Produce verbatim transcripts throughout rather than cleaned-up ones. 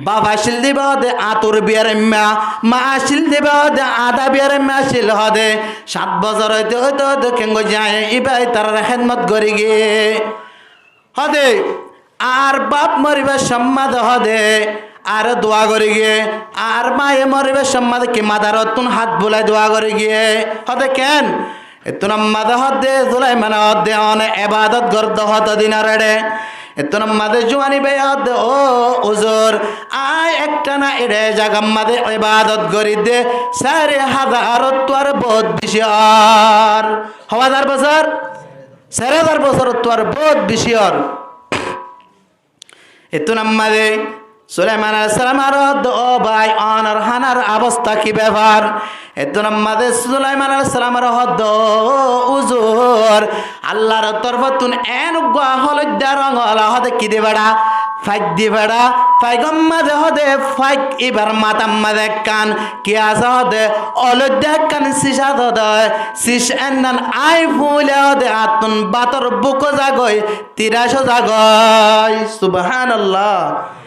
Baf accíl de íba hoóde añtur biyar emma, ma accíl de íba hoóde añda biyar emma accíl hoóde. Cát bosór óite óite óite kengói zai íba ítarar hédmot gorí giyé. Hoóde, añár baf moribar cómot hoóde, añáre dua gorí giyé, añár maye moribar cómot ki mazarottún hát bulai dua gorí giyé. Hoóde keén? Ettún ammáde hoóde, Sulaimane hoóde, one ebadot goródde hoto dinor eçe. Ettún ammáde juwani bái hoóde, ó uzur, aññí ektána eçe zagammáde ebadot gorídde sair házarottu ar bóut beci ór. Hó házar bosór? Sair házar bosórottu ar bóut beci ór. Ettún ammáde Sulaiman alaihissalam aró hoódde, ó bái, onor hánar obosta ki befar? Ettún ammáde Sulaiman alaihissalam aró hoódde, ó uzur, Allar torfóttun en uggúa holoidda rong ola hoóde ki di fara, faik di fara, faikor máze hoóde faik íbar matár máze ekkán ki asé hoóde, oloidda ekkán sis asé hoóde, sis ennan aññí fuñile hoóde añttún bátor búk ó zagói, tirac ó zagói. Subhánallah.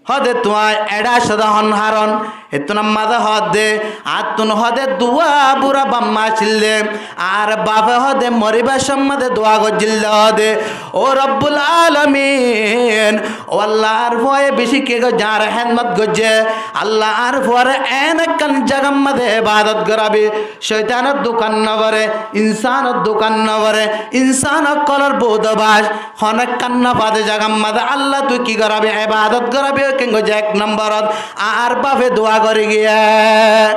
Hoóde tuáñí eçé aiccó dé hon haron? Ettún ammáde hoódde, añttún hoóde duwá bura baf ma accíl dé, añár bafe hoóde moribar cómot dé duwá goijjíl dé hoóde, ó Rabbul Alamin, ó Allah, añár fuaye beci ki goijjé, añáre hédmot goijjé, Allah, añár fuare en ekkán zagar máze ebadot gorábi, coitanor dukan no goré, insánor dukan no goré, insán ókkolór bóut báis, honó ekkán no fade zagar máze Allah tui ki gorábi, ebadot gorábi, ó kengói zai ek nombórot añár bafe duwá gorí giyé.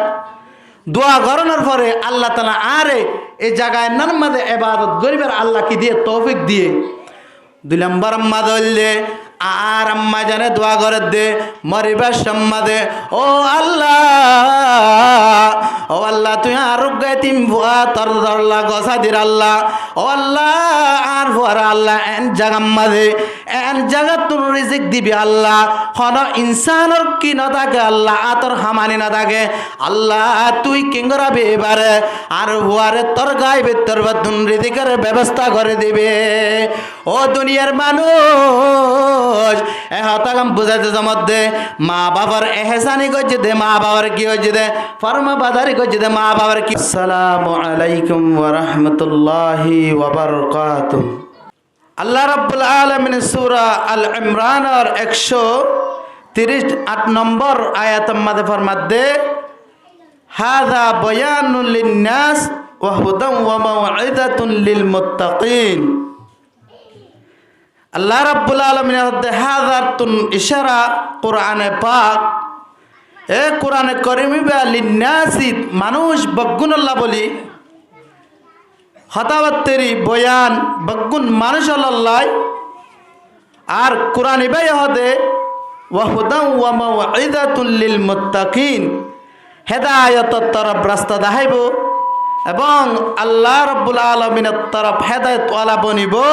Duwá gorónor fore Allah taala añáre e zaga ennár máze ebadot goríbar Allah ki diyé, toufik diyé. Dui lombor ammáde óilde, añár ammá zane duwá gorédde, moribar cómot dé, ó Allah, ó Allah, tui añár uggúa etim fua tor dorla gosá dir Allah, ó Allah, añár fuare Allah, en zagar máze, en zagattún rizik dibi Allah, honó insánor ki no táke Allah, átor hamani no táke Allah, tui kengórabi ibare, añár fuare tor gaibor torfóttun rizikor bebosta gorí dibi. Ó duniyar manúic, e hotágan buzáito zomot dé, ma bafor ehsáni goijjé dé, ma bafor ki goijjé dé, forma badari goijjé dé, ma bafor ki. Assalamu alaikum wa rahmatullahi wa barakatuh. Allah Rabbul Alamin sura Al Imranor ekcó tiric añt nombor ayator máze formadde, "Haza bayanun linnas wa hudan wa maw'izatun lil muttaqin." Allah Rabbul Alamine hoódde, hazattún icára Kurane Pak, e Kurane Korim íba linnasi, manúic beggúnolla bóli, hotábattári boyan beggún manúicollá. Ar Kuran íbaye hoóde, "Wa hudan wa maw'izatun lil muttaqin." Hedayotor torof rasta daháibo, ebong Allah Rabbul Alaminor torof hedayot wala bonibo,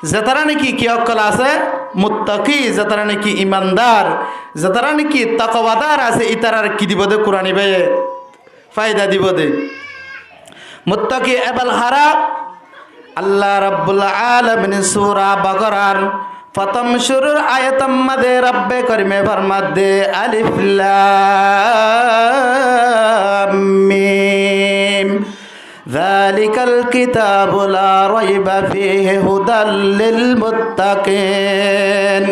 zetará niki ki ókkol asé, muttaki, zetará niki imandar, zetará niki takowadar asé, ítarar ki dibo de Kuran íbaye? Faida dibo de. Muttaki ebal hará? Allah Rabbul Alamin sura Baqarar fottóm curur ayator máze Rabbe Korime formadde, Alif Lam Mim. Zalikal kitabu la raiba fihi hudan lil muttaqin.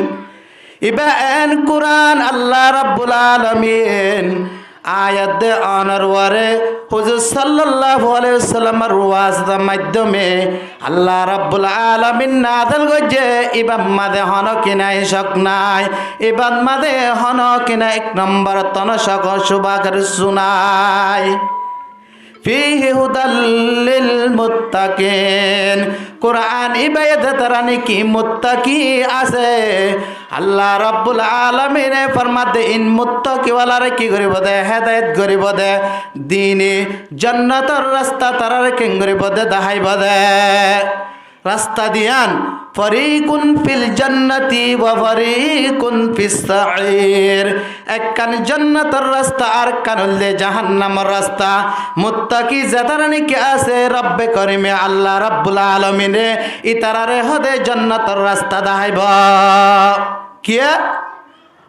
Iba en Kuran Allah Rabbul Alamin ayat de onor uore Huzur sallallahu alaihi wasallamor wasatar maiddome Allah Rabbul Alamin nazil goijje. Ibar máze hono kinai cok nai, ibar máze hono kinai ek nombor tono cok cubá kessú nai. Fihi hudan lil muttaqin. Kuran íbaye zetará niki muttaki asé, Allah Rabbul Alamine formadde in muttaki walare ki goribo de, hedayot goribo de, dine jonnotor rasta tarare ken goribo de, daháibo de. Rasta diyan, fariqun fil jannati wa fariqun fis sa'ir. Ekkán jonnotor rasta, arekkán óilde jahannamor rasta. Muttaki zetará niki asé, Rabbe Korime Allah Rabbul Alamine itarare hode jonnotor rasta daháibo. Kiyá?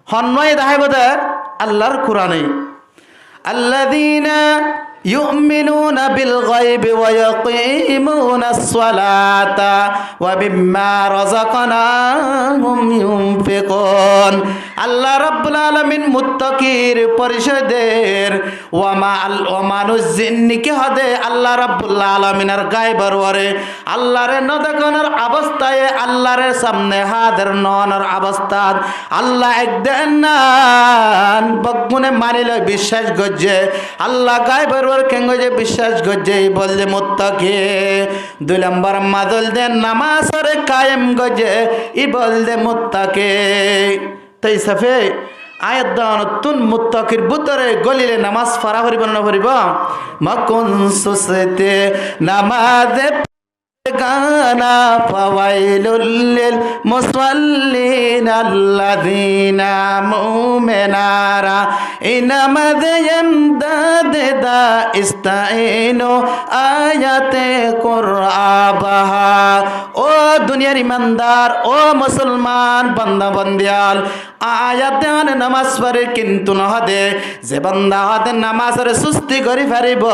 Honnúa daháibo de? Allar Kurane. الذين يؤمنون بالغيب ويقيمون الصلاة ومما رزقناهم ينفقون. Allah Rabbul Alamin muttakir poricoy der. Wa ma al-, wa manúic zinniki hode Allah Rabbul Alaminor gaibor uore, Allare no dekonor obostaye, Allare samne házer no ónor obostat, Allah ek de ennan beggúne mani loi biccác goijje, Allah gaibor uore kengói de biccác goijje, ibá óilde muttaki. Dui lombor mazé óilde namazore kayem goijje, ibá óilde muttaki. Te hísafe ayat danottún muttakir bútore golile namaz fora foribo né no foribo? Mokun suste namaze gana, fawailul lil musallin allazina mu'minara inamaze imdade da istainu ayate kur'abaha. Ó duniyar imandar, ó musolman banda bandiyal, ayat de hone namaz forer kintu no hode, ze banda hode namazore susti gori faribo,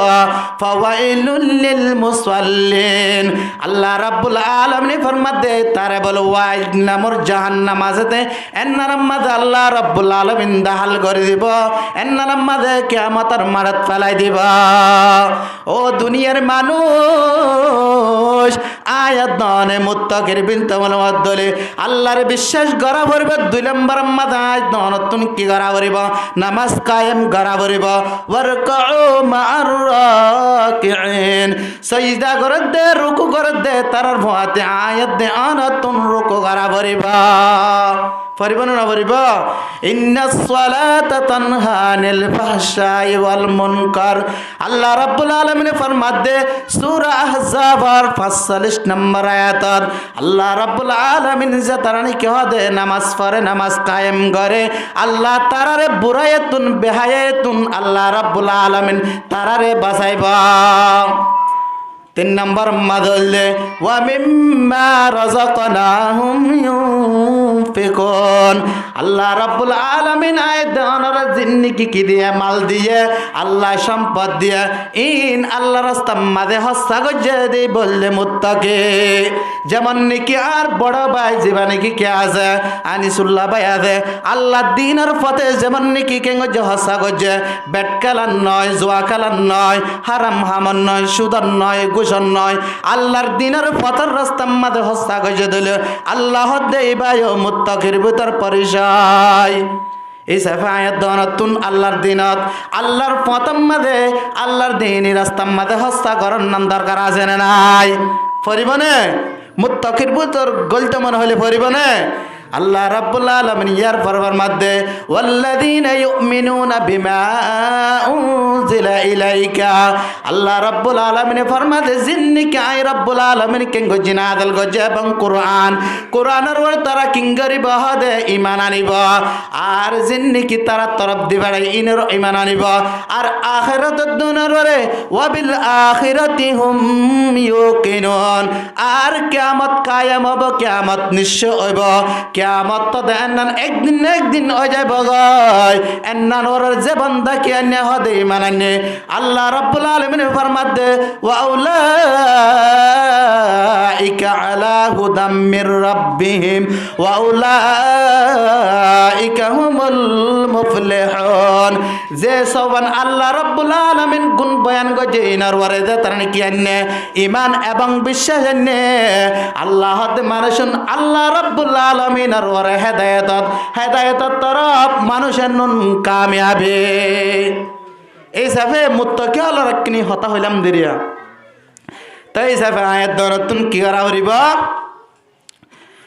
fawailul lil musallin. Allah Rabbul Alamin formade tare bole wail namor jahannam asé de, ennar mazé Allah Rabbul Alamin dahal gori dibo, ennar mazé kiyamotor maçot felai dibo. Ó duniyar manúic, ayat done muttakir bintu mol maddoli Allar biccác gora foribo. Dui lombor mazé ayat donottún ki gora foribo? Namaz kayem gora foribo. Warka'u ma'ar raki'in. Sijda goredde, ruku goredde, tarar fuati ayat de onottún ruku gora foribo. Foribo né no foribo? Innas salata tanha anil fahsha'i wal munkar. Allah Rabbul Alamin formade sura Ahzabar fañsalic nombor ayatot, Allah Rabbul Alamin ze tará niki hode namaz fore, namaz kayem gore, Allah tarare burayettún, behayettún Allah Rabbul Alamin tarare basaibo. Tin nombor mazé óilde, "Wa mimma razaqnahum yunfiqun." Allah Rabbul Alamin ayat de onore zinniki ki diye, mal diye, Allah sompot diye, in Allar rastar mazé hóssa goijje de ibá óilde muttaki. Zemon niki ar boro bái ziba niki ki asé, Anisulla bái asé, Allar dinor fote zemon niki kengói de hóssa goijje, bet kelan noi, zuwa kelan noi, haram hamor noi, sudor noi, gucor noi, Allar dinor fotor rastar mazé hóssa goijje de óile, Allah hode ibá yó muttakir bútor poricoi. Hísafe ayat donottún Allar dinot, Allar fotor mazé, Allar dini rastar mazé hóssa goron nan dorkar asé né nai? Foribo né? Muttakir bútor goilto mone hoile foribo né? Allah Rabbul Alamin yar fore formadde, "Wallazina yu'minuna bima unzila ilaika." Allah Rabbul Alamin formade, zinniki añí Rabbul Alamin kengói nazil goijje ebong Kuran, Kuranor uore tara kengói iman anibo, ar zinniki tara torof di fare inor iman anibo, ar ahérator dunor uore, "Wa bil akhirati hum yuqinun." Ar kiyamot kayem óibo, kiyamot nicco óibo, kiyamot to de ennan ek din na ek din ói zaibo goi. Ennan uore ze banda ki ainne hode iman ainne, Allah Rabbul Alamin formadde, "Wa ulaika ala hudan mir rabbihim wa ulaika humul muflihun." Ze soban Allah Rabbul Alamin gun boyan goijje inor uore ze tara niki ainne iman ebong biccác ainne, Allah hode manúic un Allah Rabbul Alaminor uore hedayetot, hedayetor torof manúic un kamiyabi. Ei hísafe muttaki ókkolor ekkini hotá hoilam deriya. Te hísafe ayat donottún ki gora foribo?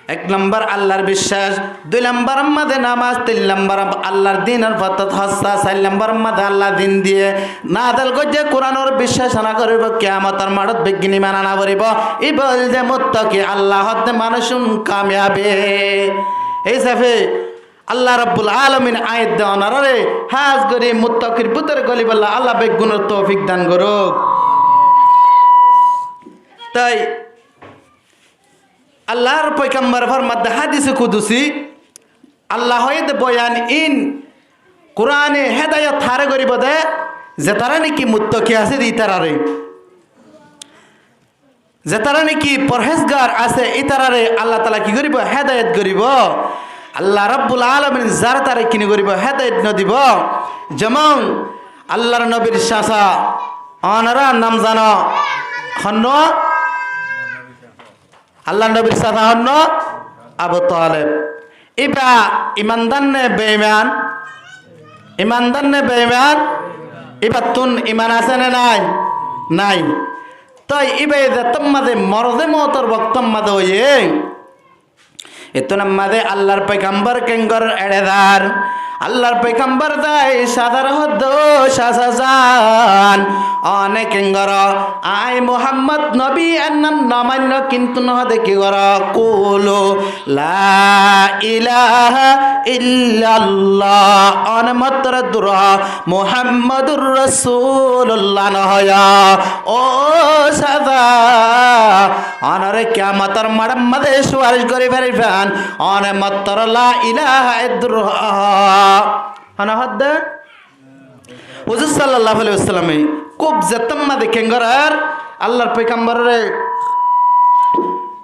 Ek lombor Allar biccác, dui lombor mazé namaz, tin lombor Allar dinor fotot hóssa, sair lombor mazé Allah din diye nazil goijje Kuranor biccác ana foribo, kiyamotor maçot beggún iman ana foribo. Ibá óilde muttaki, Allah hode manúic un kamiyabi. Ei hísafe Allah Rabbul Alamin ayat de onorare hás gori muttakir bútore golibolla Allah beggúnore toufik dan gorouk. Te Allar foigambare formadde hádise kudusi, Allah hoiyé de boyan in, Kurane hédayot haré goríbo de, zetará niki muttaki asé de ítararé. Zetará niki porhezgar asé, ítararé Allah taala ki goríbo? Hédayot goríbo. Allah Rabbul Alamin zartaré ki nogoríbo? Hédayot nodibo. Zemon Allar nobir sasa, onora nam zano, honnúa? Allar nobir sasa honnúa? Abu Talib. Íba imandar né beiman? Imandar né beiman? Íbattún iman asé né nái? Nái. Toi íba zettó mazé morde moutor boktór mazé óiye, ettún mazé Allar foigambor kengor eçe zar. Allar foigambor zai sasar hoódde, "Ó sasa zan, one kengor? Añí Muhammod nobi ennan nomainno, kintu nohóde ki goró? Kulu la ilaha illallah. One mottor duro Muhammadur Rasulullah nohoyó. Ó sasa, onore kiyamotor maçor mazé suwaric gorí faribán, one mottor la ilaha eddur hoó." Hone hoódde? Huzur sallallahu alaihi wasallame kúb zettó mazé kengorer, Allar foigamborore,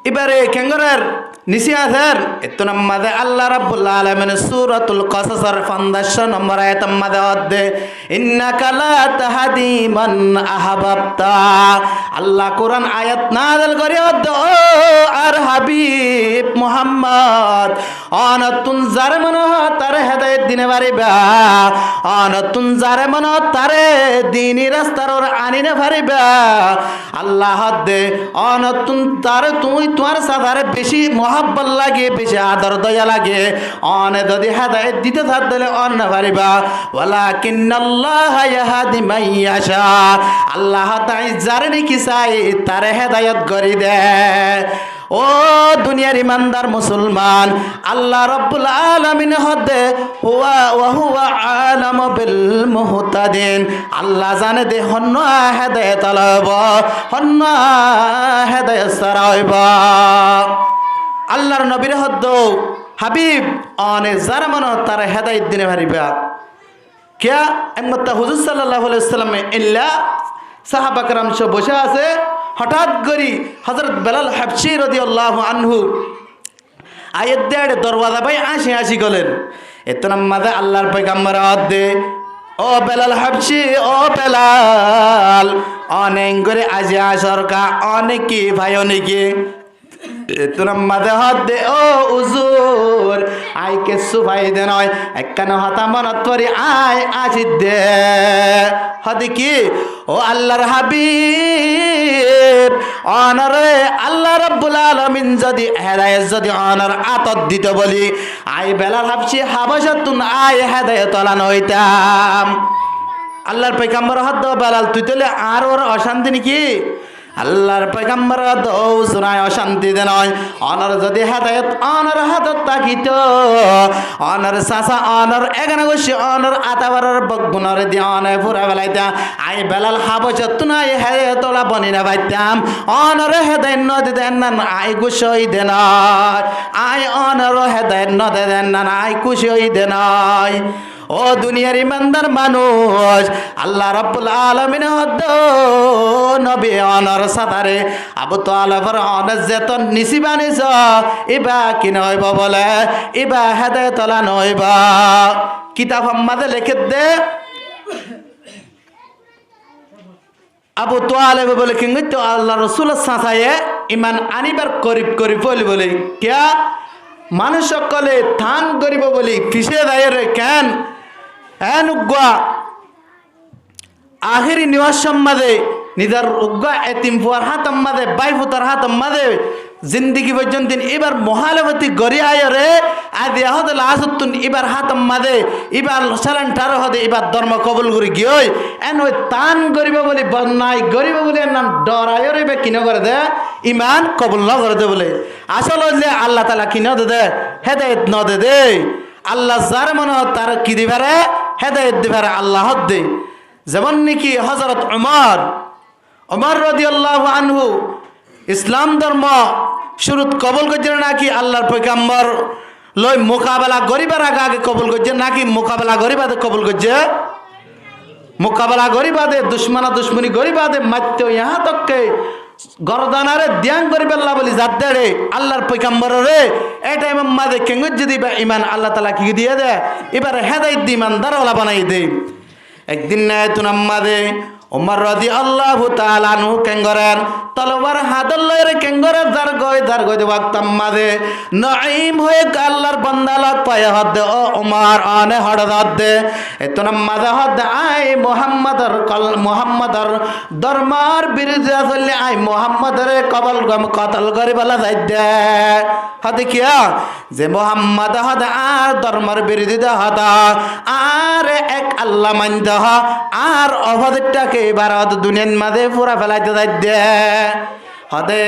íbare kengorer, nisi aser. Ettún mazé Allah Rabbul Alamin Suratul Qasasor fonzac nombor ayator mazé hoódde, "Innaka la tahdi man ahbabta." Allah Kuran ayat nazil gorí hoódde, "Ó añár Habib Muhammod, onottún zare mone hoó tare hédayot dine fariba, onottún zare mone hoó tare dini rastar uore anine fariba." Allah hoódde, onottún tare, tuñí tuáñr sasare beci muhabbot lage, beci ador doya lage, one zodi hédayot dito sar dóile one nofariba. "Walakinnallaha yahdi man yasha." Allah hoódde, añí zare niki sai tare hédayot gorí de. Ó duniyar imandar musolman, Allah Rabbul Alamin hoódde, "Huwa wa huwa alamu bil muhtadin." Allah zane de honnúa hédayot ola óibo, honnúa hédayot sára óibo. Allar nobire hoódde, "Habib, one zare mone hoó tare hédayot dine fariba." Kiyá? Ek mottá Huzur sallallahu alaihi wasallame eilla sahaba keram só boicá asé, hotát gorí Hozrot Belal Habci rodiyallahu anhu aiyér de, eçe dorwaza bái añci añci golér. Ettún mazé Allar foigambore hoódde, "Ó Belal Habci, ó Belal, one engori aijja añcor ka, one ki faiyó niki?" Ettún mazé hoódde, "Ó uzur, añí kessú fai de noó, ekkán hotá monot fori añí añci de." Hoódde ki, "Ó Allar Habib, onore Allah Rabbul Alamin zodi hédayot zodi onor átot dito bóli, añí Belal Habci Habacattún añí hédayot ola noóitam." Allar foigambore hoódde, "Ó Belal, tui tóile añár uore ocánti niki?" Allar foigambore hoódde, "Ó uzur, añí ocánti de noó. Onor zodi hédayot onor átot tákito, onor sasa, onor egana guccí, onor atabaror bokgunore di one fúrai felaita, añí Belal Habacattún añí hédayot ola boni nofaittam. Onore hédayot node de ennan añí kúci ói de noó. Añí onore hédayot node de ennan añí kúci ói de noó." Ó duniyar imandar manúic, Allah Rabbul Alamine hoódde, "Ó nobi, onor sasare Abu Talebore one zeto nisi banaiso, íba ki noóibo bóle, íba hédayot ola noóibo." Kitafor mazé lekédde, Abu Talebe bóle ki goittó, Allar Rosulor sasaye iman anibar korib korib óil bóle. Kiyá? Manúic ókkole tan goríbo bóli fisé zaiyóre ken? En uggúa ahéri niwasor mazé, nizor uggúa etim fuar hátor mazé, bái futar hátor mazé, zindigi foijjonto íbar muhálafoti gorí aiyóre, aijja hoóde lasottún íbar hátor mazé, íbar salenthar hoóde íbar dormo kobul gorí giyói, en ói tan goríbo bóli, bodnai goríbo bóli, ennan dhoraiyóre íba ki nogoré dé, iman kobul nogoré dé bóli. Asól óilde Allah taala ki node dé, hédayet node dé. Allah zaré mone hoó taré ki di faré, hédayet di faré Allah hoódde. Zemon niki Hozorot Umar, Umar rodiyallahu anhu Islam dormo cúrut kobul goijjé né naki Allar foigambor loi mukabela goríbar age age kobul goijjé náki mukabela gorí bade kobul goijjé? Mukabela gorí bade, ducmona ducmoni gorí bade, maitto yahá tok ke gordanare diyang goríballa buli zadde re, Allar foigamborore e thaimor maze kengóijje de iba iman Allah taala ki diyé de, ibare hédayet di imandar ola banai de. Ek din nai etun ammaze Umar rodiyallahu taala anhu kengorer, tolobar hadot loire kengorer, zargoi zargoi de wokto ammaze Noim hoye Allar banda lok faiye hodde, "O Umar, one hoçe hodde?" Etun ammaze hodde, "Añí Muhammador kol-, Muhammador dormor birudiya soille, añí Muhammadore kobol gom kotol goríballa zaidde." Hodde kiya? Ze Muhammad hodde añár dormor birudí de hodde, añáre ek Allah mainde ho, añár opposite-ttá ke ibare hodde duniyar maze fura felaite zaidde. Hodde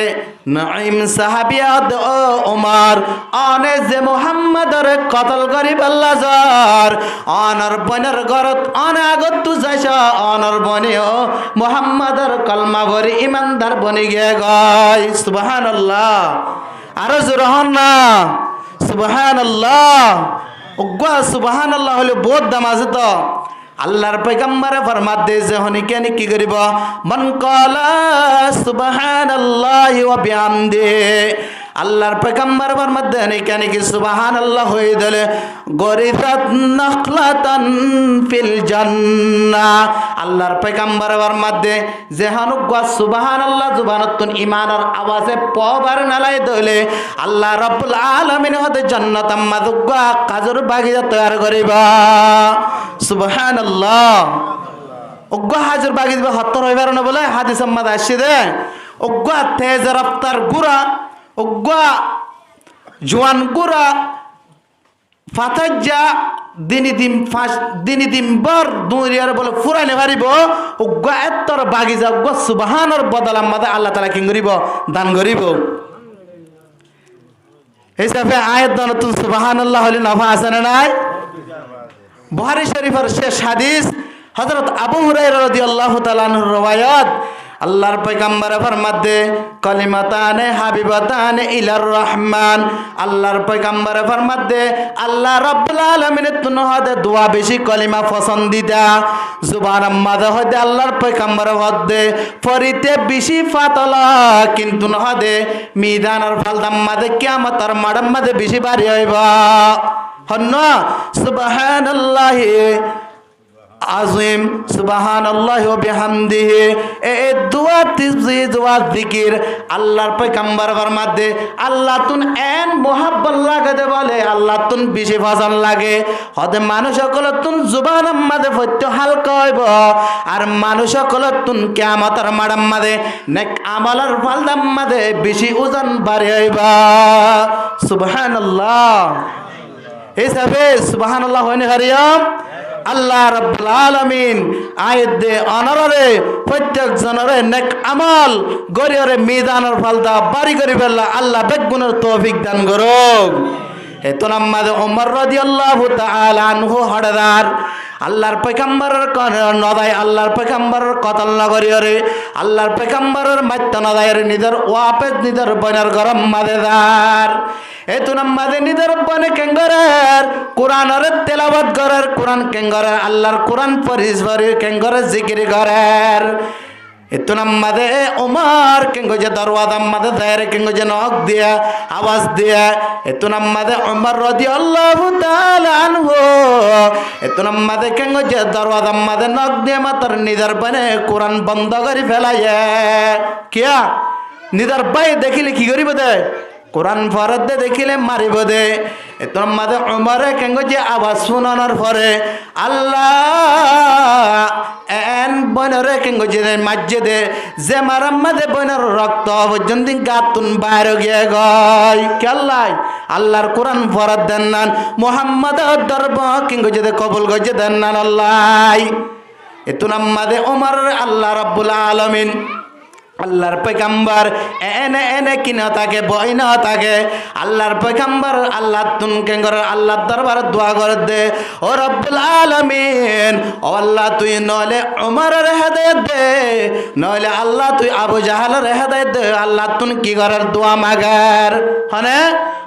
Noim sahabiye hodde, "O Umar, one ze Muhammadore kotol goríballa zar, onor boinor górot one agottu zaiso, onor boine o Muhammador kolma fori imandar boni giyé goi." Subhanallah. Aró zore hoón na, Subhanallah. Uggwá Subhanallah hoile bout dam asé to. Allar foigambore formadde ze honikka niki goribo, "Man qala subhanallahi wa bihamdihi." Allar foigambore formadde honikka niki Subhanallah hoi dile, "Gorizat nakhlatan fil jannah." Allar foigambore formadde ze honó uggwá Subhanallah zubanottún imanor awaze fo bar nalai dile, Allah Rabbul Alamin hodde jonnotor maze uggwá házur bagiza toiyar goribo. Subhanallah. Uggwá házur bagiza hottór hoi faro na bole, hadisor maze aiccé de. Uggwá tez raftar gura, uggwá juwan gura, fataijja dini din fac-, dini din bor duñriyar bole furai no faribo, uggwá ettór bagiza, uggwá Subhanor bodolar maze Allah taala ken goribo, dan goribo. Hísafe ayat donottún Subhanallah hoile nafa asé né nai? Buhari Shorifor céc hadis, Hozrot Abu Huraira rodiyallahu taala anhur rowayat, Allar foigambore formadde, "Kalimatani habibatani ilar Rahman." Allar foigambore formadde, Allah Rabbul Alaminottún hodde dua beci kolima fosondida. Zubanor maze hodde Allar foigambore hodde, forite beci fatala, kintu hodde mizanor faldar maze, kiyamotor maçor maze beci bari óibo. Honnúa, Subhanallahi azim, Subhanallahi wa bihamdihi. E, e dua, tizbi dua, zikir, Allar foigambore formadde, Allattún en muhabbot lage de bole, Allattún beci fosón lage. Hodde manúic ókkolottún zubanor maze foitto halka óibo, ar manúic ókkolottún kiyamotor maçor maze nek amolor faldar maze beci uzon bari óibo. Subhanallah. Hísafe Subhanallah hoi no fariyum? Allah Rabbul Alamin añí edde onorare, fottek zonore nek amol goriyore mizanor falda bari goribolla Allah beggúnore toufik dan gorouk. Etun ammaze Umar rodiyallahu taala anhu hoçé zar? Allar foigamboror kone no zai, Allar foigamboror kotol no goriyore, Allar foigamboror maitto no zaiyore nizor wafes nizor boinor góror maze zar. Etun ammaze nizor boine ken gorer? Kuranore telawat gorer. Kuran ken gorer? Allar Kuran fori fori ken gorer? Zikir gorer. Etun ammaze Umar ken goijje dorwazar maze zaiyore ken goijje nok diye, awaz diye. Etun ammaze Umar rodiyallahu taala anhu, etun ammaze ken goijje dorwazar maze nok diye mator nizor boine Kuran bondo gori felaiye. Kiya? Nizor bái dekile ki goribo de? Kuran foredde dekile maribo de. Etun ammaze Umare ken goijje awaz funonor fore, Allah, en boinore ken goijje de, maijje de, ze marar maze boinor rokto foijjonto gattún bair ói giye goi. Kiyólla? Allar Kuran foredde nan, Muhammador dormo ken goijje de, kobul goijje de nan Allah. Etun ammaze Umarore Allah Rabbul Alamin Allar foigambor ene ene ki no táke, boi no táke. Allar foigambor Allattún ken gorer? Allar dorbarot dua gorer de, "O Rabbul Alamin, o Allah, tui noile Umarore hedayet de, noile Allah, tui Abu Jahalore hedayet de." Allattún ki gorer? Dua mager. Hone?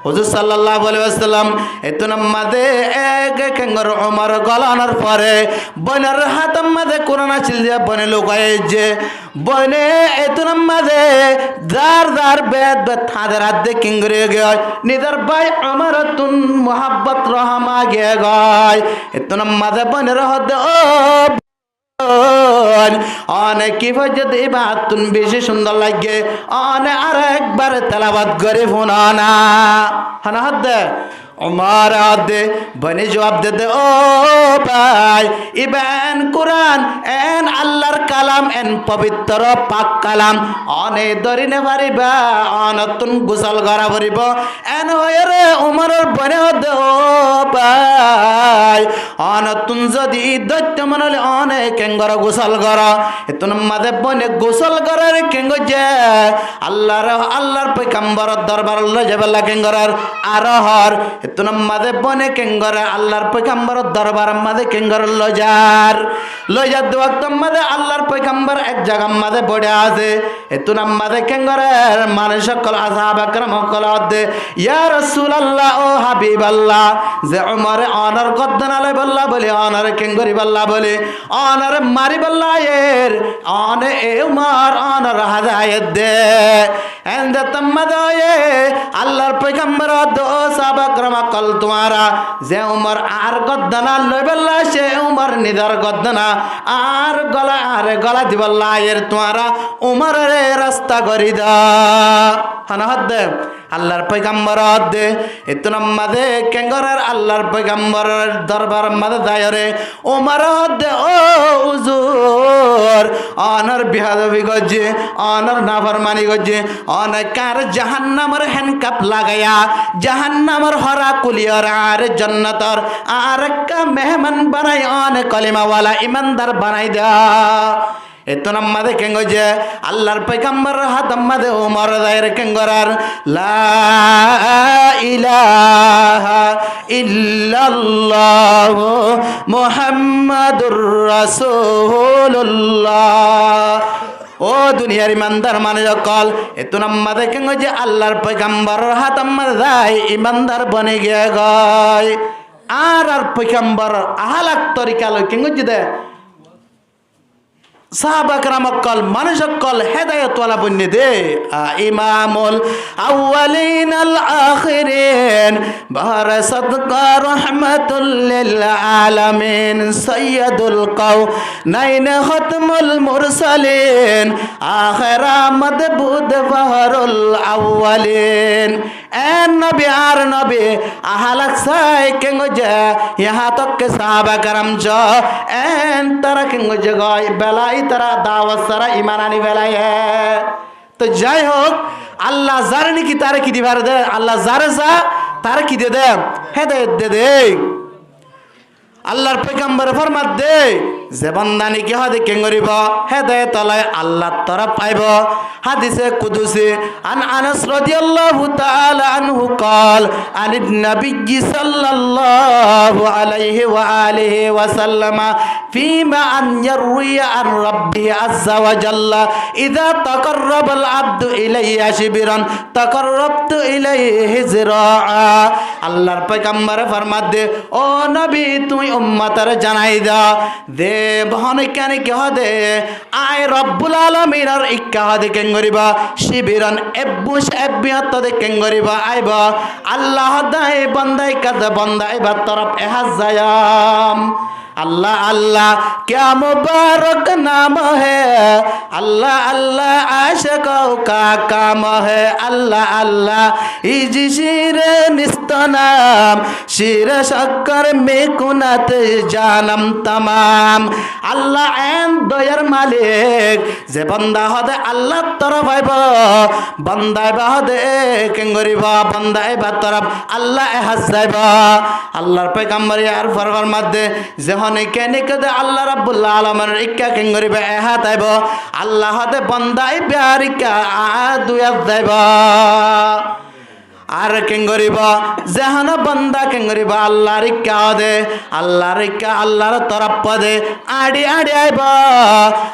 Huzur sallallahu alaihi wasallam ettún mazé ek kengor Umor golonor fore boinor hátor mazé Kuran accíl de boine lukai aijje. Boine ettún mazé zar zar bet bet háder adde kengori giyói. Nizor bái Umorottún muhabbot rohom agiyé goi. Ettún mazé boinore hoódde, "Ó boin, one ki foijjé de ibá attún beci cúndor laiggé. One ar ekbar telawot gori fúno na." Hone hoódde? Umore hoódde, boine juab dede, "Ó bái, ibá en Kuran, en Allar kalam, en fobitro pak kalam. One dóri no faribá, onottún gusól gora foribó." En hoiyóre Umoror boine hoódde, "Ó bái, onottún zodi dóitto mone óile one kengori gusól goro?" Ettún mazé boine gusól gorer kengori ze Allar, Allar foigambor dorbarot loi zaibálla kengori ar hoór. Ettún mazé boine kengori Allar foigambor dorbarot mazé kengori loi zar. Loi zadde woktot mazé Allar foigambor ek zagat mazé boi asé. Ettún mazé kengori manúic ókkol, sáhaba keram ókkol hoódde, "Ya Rasulallah, ó Habiballah, ze Umore onor goddona loibálla bóli onore kengoribálla bóli onore maribálla aiyér, one e Umor onor háze aiyér de." En de tomma de óiye, Allar foigambor hoódde, "Ó sáhaba keram ókkol, tuáñra ze Umor ar goddona loibálla aicce, Umor nizor goddona ar gola, are gola dibálla aiyér, tuáñra Umorore rasta gori do." Hone hoódde? Allar foigambor hoódde. Ettún mazé kengorer Allar foigambor dorbar mazé zaiyóre Umore hoódde, "Ó huzur, onor biyadobi goijjí, onor naformani goijjí, one kar jahannamor henkaf lagaiya, jahannamor hóra kuliyóre are jonnotor ar ekka meheman banai one kolimawala imandar banai do." Ettún mazé kengoijje, Allar foigambor hátor mazé Umor zaiyóre kengorer, "La ilaha illallah Muhammadur Rasulullah." Ó duniyar imandar manúic ókkol, ettún mazé kengoijje Allar foigambor hátor mazé zai imandar boni giyé goi. Ar ar foigambor ahalak torika loi kengoijje de. Sáhaba keram ókkol, manúic ókkol hedayot wala boinné de. A, Imamul Awwalin al Akhirin, Bahar Sadqa Rahmatul lil Alamin, Sayyidul Kawnain, Khatmul Mursalin, Akher Ahmad Bud Fahrul Awwalin. E nobi, ar nobi, ahalak sai kengoijje, yahá tok ke sáhaba keram só, en tara kengoijje goi, bela ítara dawot sára iman ani felaiye. To zai hok, Allah zare niki tare ki di fare de, Allah zare sa tare ki de de, hedayot de de. Allar foigambore formadde, ze banda niki hode kengoribo, hedayot loi Allar torof aibo. Hadise kudusi, an Anas rodiyallahu taala anhu qal, anin nabiyyi sallallahu alaihi wa alihi wa sallama, fima an yarwiya an rabbihi azza wa jalla, idza taqarrabal abdu ilayya shibran, taqarrabtu ilayhi zira'a. Allar foigambore formadde, ó nobi, tuñí ummatore zanai do, ze bohon ikká niki hode, añí Rabbul Alaminor ikká hode kengoriba, shibiron ebbuc ebbiyottode kengoriba aiba. Allah hode, banda ikká de banda ibar torof ehaz zaiyum. اللہ اللہ کیا مبارک نام ہے، اللہ اللہ عاشقوں کا کام ہے، اللہ اللہ ایجی شیر نیست نام، شیر شکر میکند جانم تمام۔ Allah en doyar malik, ze banda hode Allar torof aibo, banda iba hode kengoriba, banda ibar torof Allah ehaz zaiba. Allar foigambore ar formadde, ze hone keni kede Allah Rabbul Alaminor ikká kengoriba ehaz aibo, Allah hode banda ibar ikká a duyat zaiba. Ar kengoribó, ze honó bonda kengoribó, Allar ikká óde, Allar ikká, Allar torfóde añçi añçi aibó.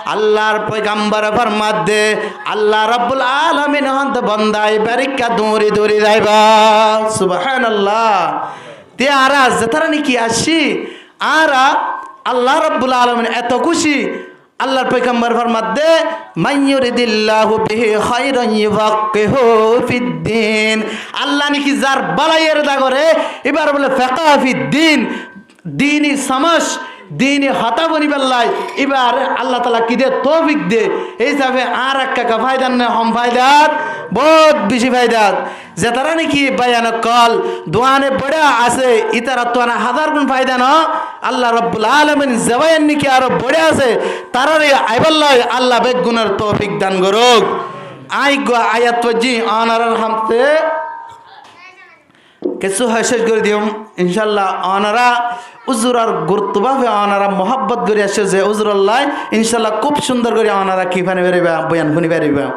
Allar foigambore formadde, Allah Rabbul Alamin honde bonda ibár ikká duñri duñri zaibó. Subhanallah. Te añára zetará niki aiccí, añára Allah Rabbul Alamin eto kúci, Allar foigambore formadde, "Man yuridillahu bihi khairan yufaqqihhu fiddin." Allah niki zar bálaiyeré dagore, ibár bóle feqah fiddin, dini somoz, dini hotá fúnibolla, ibár Allah taala ki de, toufik de. Ei hísafe añára ekka faidar né, hom faidar, bout beci faidar. Zetará niki báiyain ókkol duane boçá asé, ítarattú añára házar gún faida no, Allah Rabbul Alamin ze báiyain niki aró boçá asé, taráre aibálla Allah beggúnor toufik dan gorouk. Añí eggúa ayat foijjí, onorar hamte kessú hoi céc gorí diyum, incállah. Onora uzuror guruttu báfe onora muhábbot gorí aiccó ze uzurolla, incállah, kúb cúndor gorí onora ki fúni faribá, boyan fúni faribá.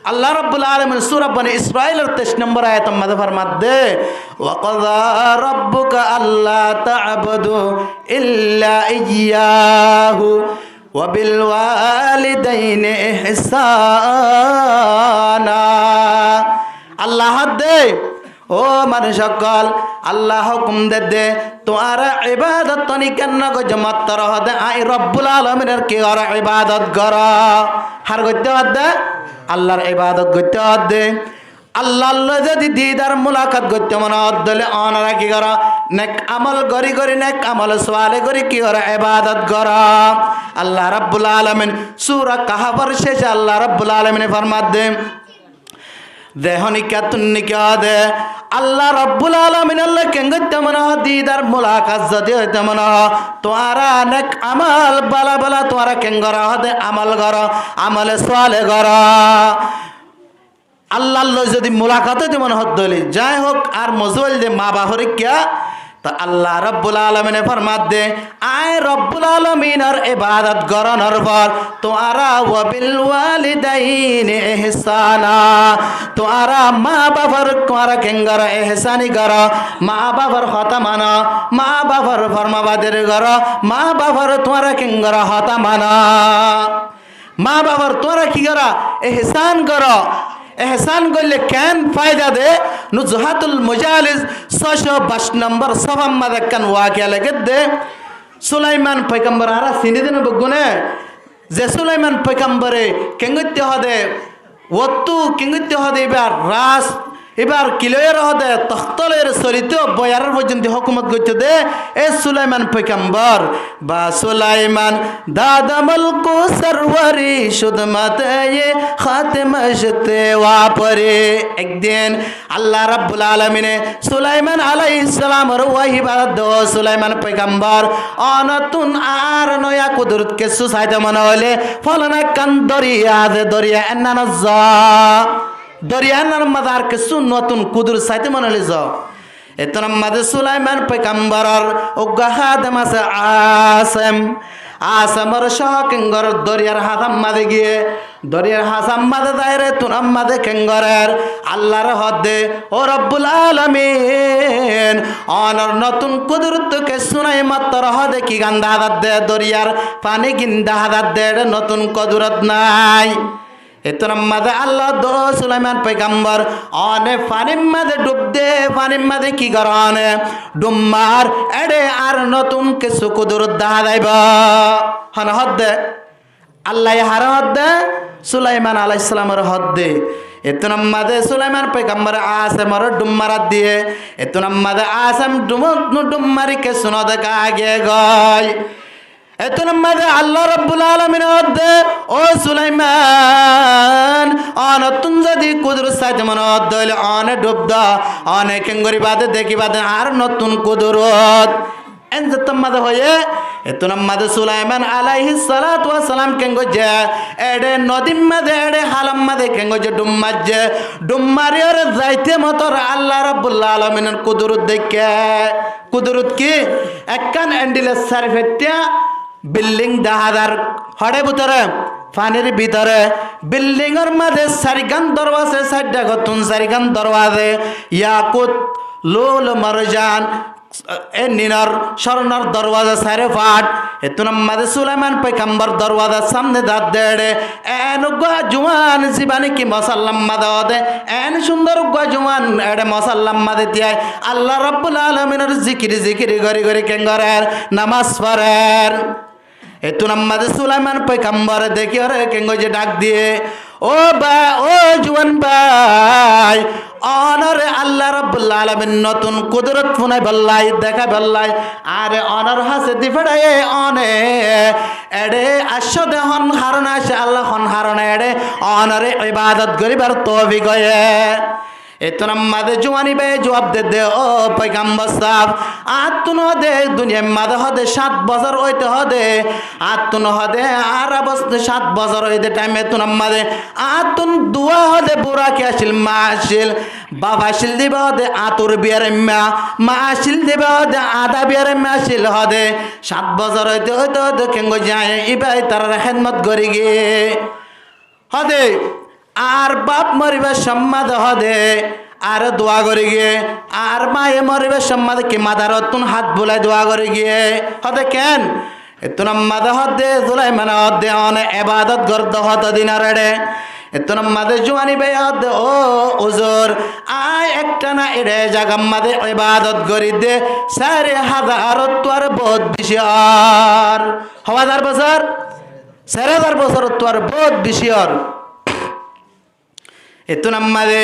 Allah Rabbul Alamin Sura Bani Israilor teic nombor ayator mazé formadde, "Wa qada rabbuka alla ta'budu illa iyyahu wa bil walidaini ihsana." Allah hoódde, ó manúic ókkol, Allah hókum dedde, tuáñra ibadot toni kenna goijjó, mottor hoóde añí Rabbul Alaminor ki goró, ibadot goró. Hár goitté hoódde? Allar ibadot goitté hoódde. Allar loi zodi didar mulakat goitté mone hoódde óile onora ki goró? Nek amol gorí gorí, nek amol suale gorí ki goró? Ibadot goró. Allah Rabbul Alamin Sura Kahfor céce Allah Rabbul Alamine formadde, ze honikká tún niki hoóde Allah Rabbul Alaminor loi keng goitté mone hoó, didar mulakat zodi óite mone hoó, tuáñra nek amol bála bála tuáñra keng goró hoóde amol goró, amole suale goró. Allar loi zodi mulakat óite mone hoódde óile, zai hók, ar mozul de ma bafor ikká, to Allah Rabbul Alamine formadde, añí Rabbul Alaminor ibadot gorónor for tuáñra wa bil walidaini ihsana, tuáñra ma bafor tuáñra keng goró, ihsani goró, ma bafor hotá mano, ma bafor formabadari goró, ma bafor tuáñra keng goró, hotá mano. Ma bafor tuáñra ki goró? Ehsán goró. Ehsán goille keén faida de? Nuzhatul Mujalis sócó baic nombor sófar mazé ekkán wakiya lekédde. Sulaiman foigambor añára siní de né beggúne? Ze Sulaiman foigambore keng goitté hoóde, uottú keng goitté hoóde, ibár ras ibár ki loiyóre hoóde, toktó loiyóre solitó, boiyarar foijjonto hókumot goittó de, e Sulaiman foigambor. Ba Sulaiman, dad mulku sarwari shudmat ye khatim shte wapari. Ek din Allah Rabbul Alamine Sulaiman alaihissalamore wahi barat de, ó Sulaiman foigambor, onottún ar noya kudurot kessú saito mone hoile, folana ekkán doriya asé, doriya ennanot zo. Doriya ennanor mazé ar kessú notun kudurot saito mone hoile zo. Ettónor mazé Sulaiman foigamboror uggúa hadem asé Asem. Asemor cóo keng goré, doriyar hasar mazé giyé, doriyar hasar mazé zaiyóre ettúnor mazé keng gorér, Allaré hoódde, ó Rabbul Alamin, onor notun kudurot kessú nái, mottor hoóde ki gán daházar de, doriyar faní gín daházar de, eçé notun kudurot nái. Ettúnor mazé Allah hoódde, ó Sulaiman foigambor, one fanir mazé dhub de, fanir mazé ki goró, one dhub mar, eçé ar notun kessú kudurot dahá zaibo. Hone hoódde? Allaye haré hoódde? Sulaiman alaihissalamoré hoódde. Ettúnor mazé Sulaiman foigambore Asemoré dhub marat diyé. Ettúnor mazé Asem dhubot nú dhub mari kessú no deká giyé goi. Ettúnor mazé Allah Rabbul Alamine hoódde, ó Sulaiman, onottún zodi kudurot saito mone hoódde óile one dhub do, one keng goríba de, dekíba de ar notun kudurot. Eén zettór mazé hoiyé, ettúnor mazé Sulaiman alaihissalatu wassalam keng goijjé, eçé nodir mazé, eçé hálor mazé keng goijjé, dhub maijjé, dhub mariyóre zaite mottor Allah Rabbul Alaminor kudurot deikké. Kudurot ki? Ekkán endhilor sari fettiya bilding daházar, hoçé bútore? Fanir bútore bildingor mazé sairgán dorwaza, sair dhákottún sairgán dorwaza, yakut, lulu, morjan, e ninor, córnor dorwaza sairó fat. Ettún mazé Sulaiman foigambor dorwazar sámne zadde eçé, en uggúa juwan zibá niki mosalla mazé hoóde, en cúndor uggúa juwan eçé mosalla mazé tíyai Allah Rabbul Alaminor zikir zikir gorí gorí keén gorér, nomás forer. Ettún mazé Sulaiman foigambore dekíyore keén goijjé, dhák diyé, "Ó bái, ó juwan bái, onóre Allah Rabbul Alamin notún kudurot funaibólla, dekáibólla, añáre onór hañsé di feçáiye, one eçé aiccó de hon harone aiccé, Allah hon harone eçé onóre ibadot goríbar toufik hoiyé?" Ettún mazé juwan ibáye juab dedde, "Ó foigambor sáb, añáttún hoóde duniyair mazé hoóde sát bosór óite hoóde, añáttún hoóde añár obosta sát bosór óite thaim ettún mazé añáttún duwá hoóde bura ki accíl, ma accíl, baf accíl de ibá hoóde añáttún biyar emma, ma accíl de ibá hoóde añára biyar emma accíl hoóde, sát bosór óite óite óite keén goijjé aññí ibá ítarár hédmot gorígi." Hoóde, añár baf moribar cómot mazé hoóde, añáre duwá gorí giyé, añár maye moribar cómot mazé ki mazarottún hát bulai duwá gorí giyé. Hoóde keén? Ettún mazé hoóde Sulaimane hoóde one ebadot goródde hoto dinor eçé. Ettún mazé juwan ibáye hoóde, "Ó uzur, aññí ektána eçé zagar mazé ebadot gorídde sair hazarottú ar bout beci ór." Hó hazar bosór? Sair hazar bosórottú ar bout beci ór. Ettún mazé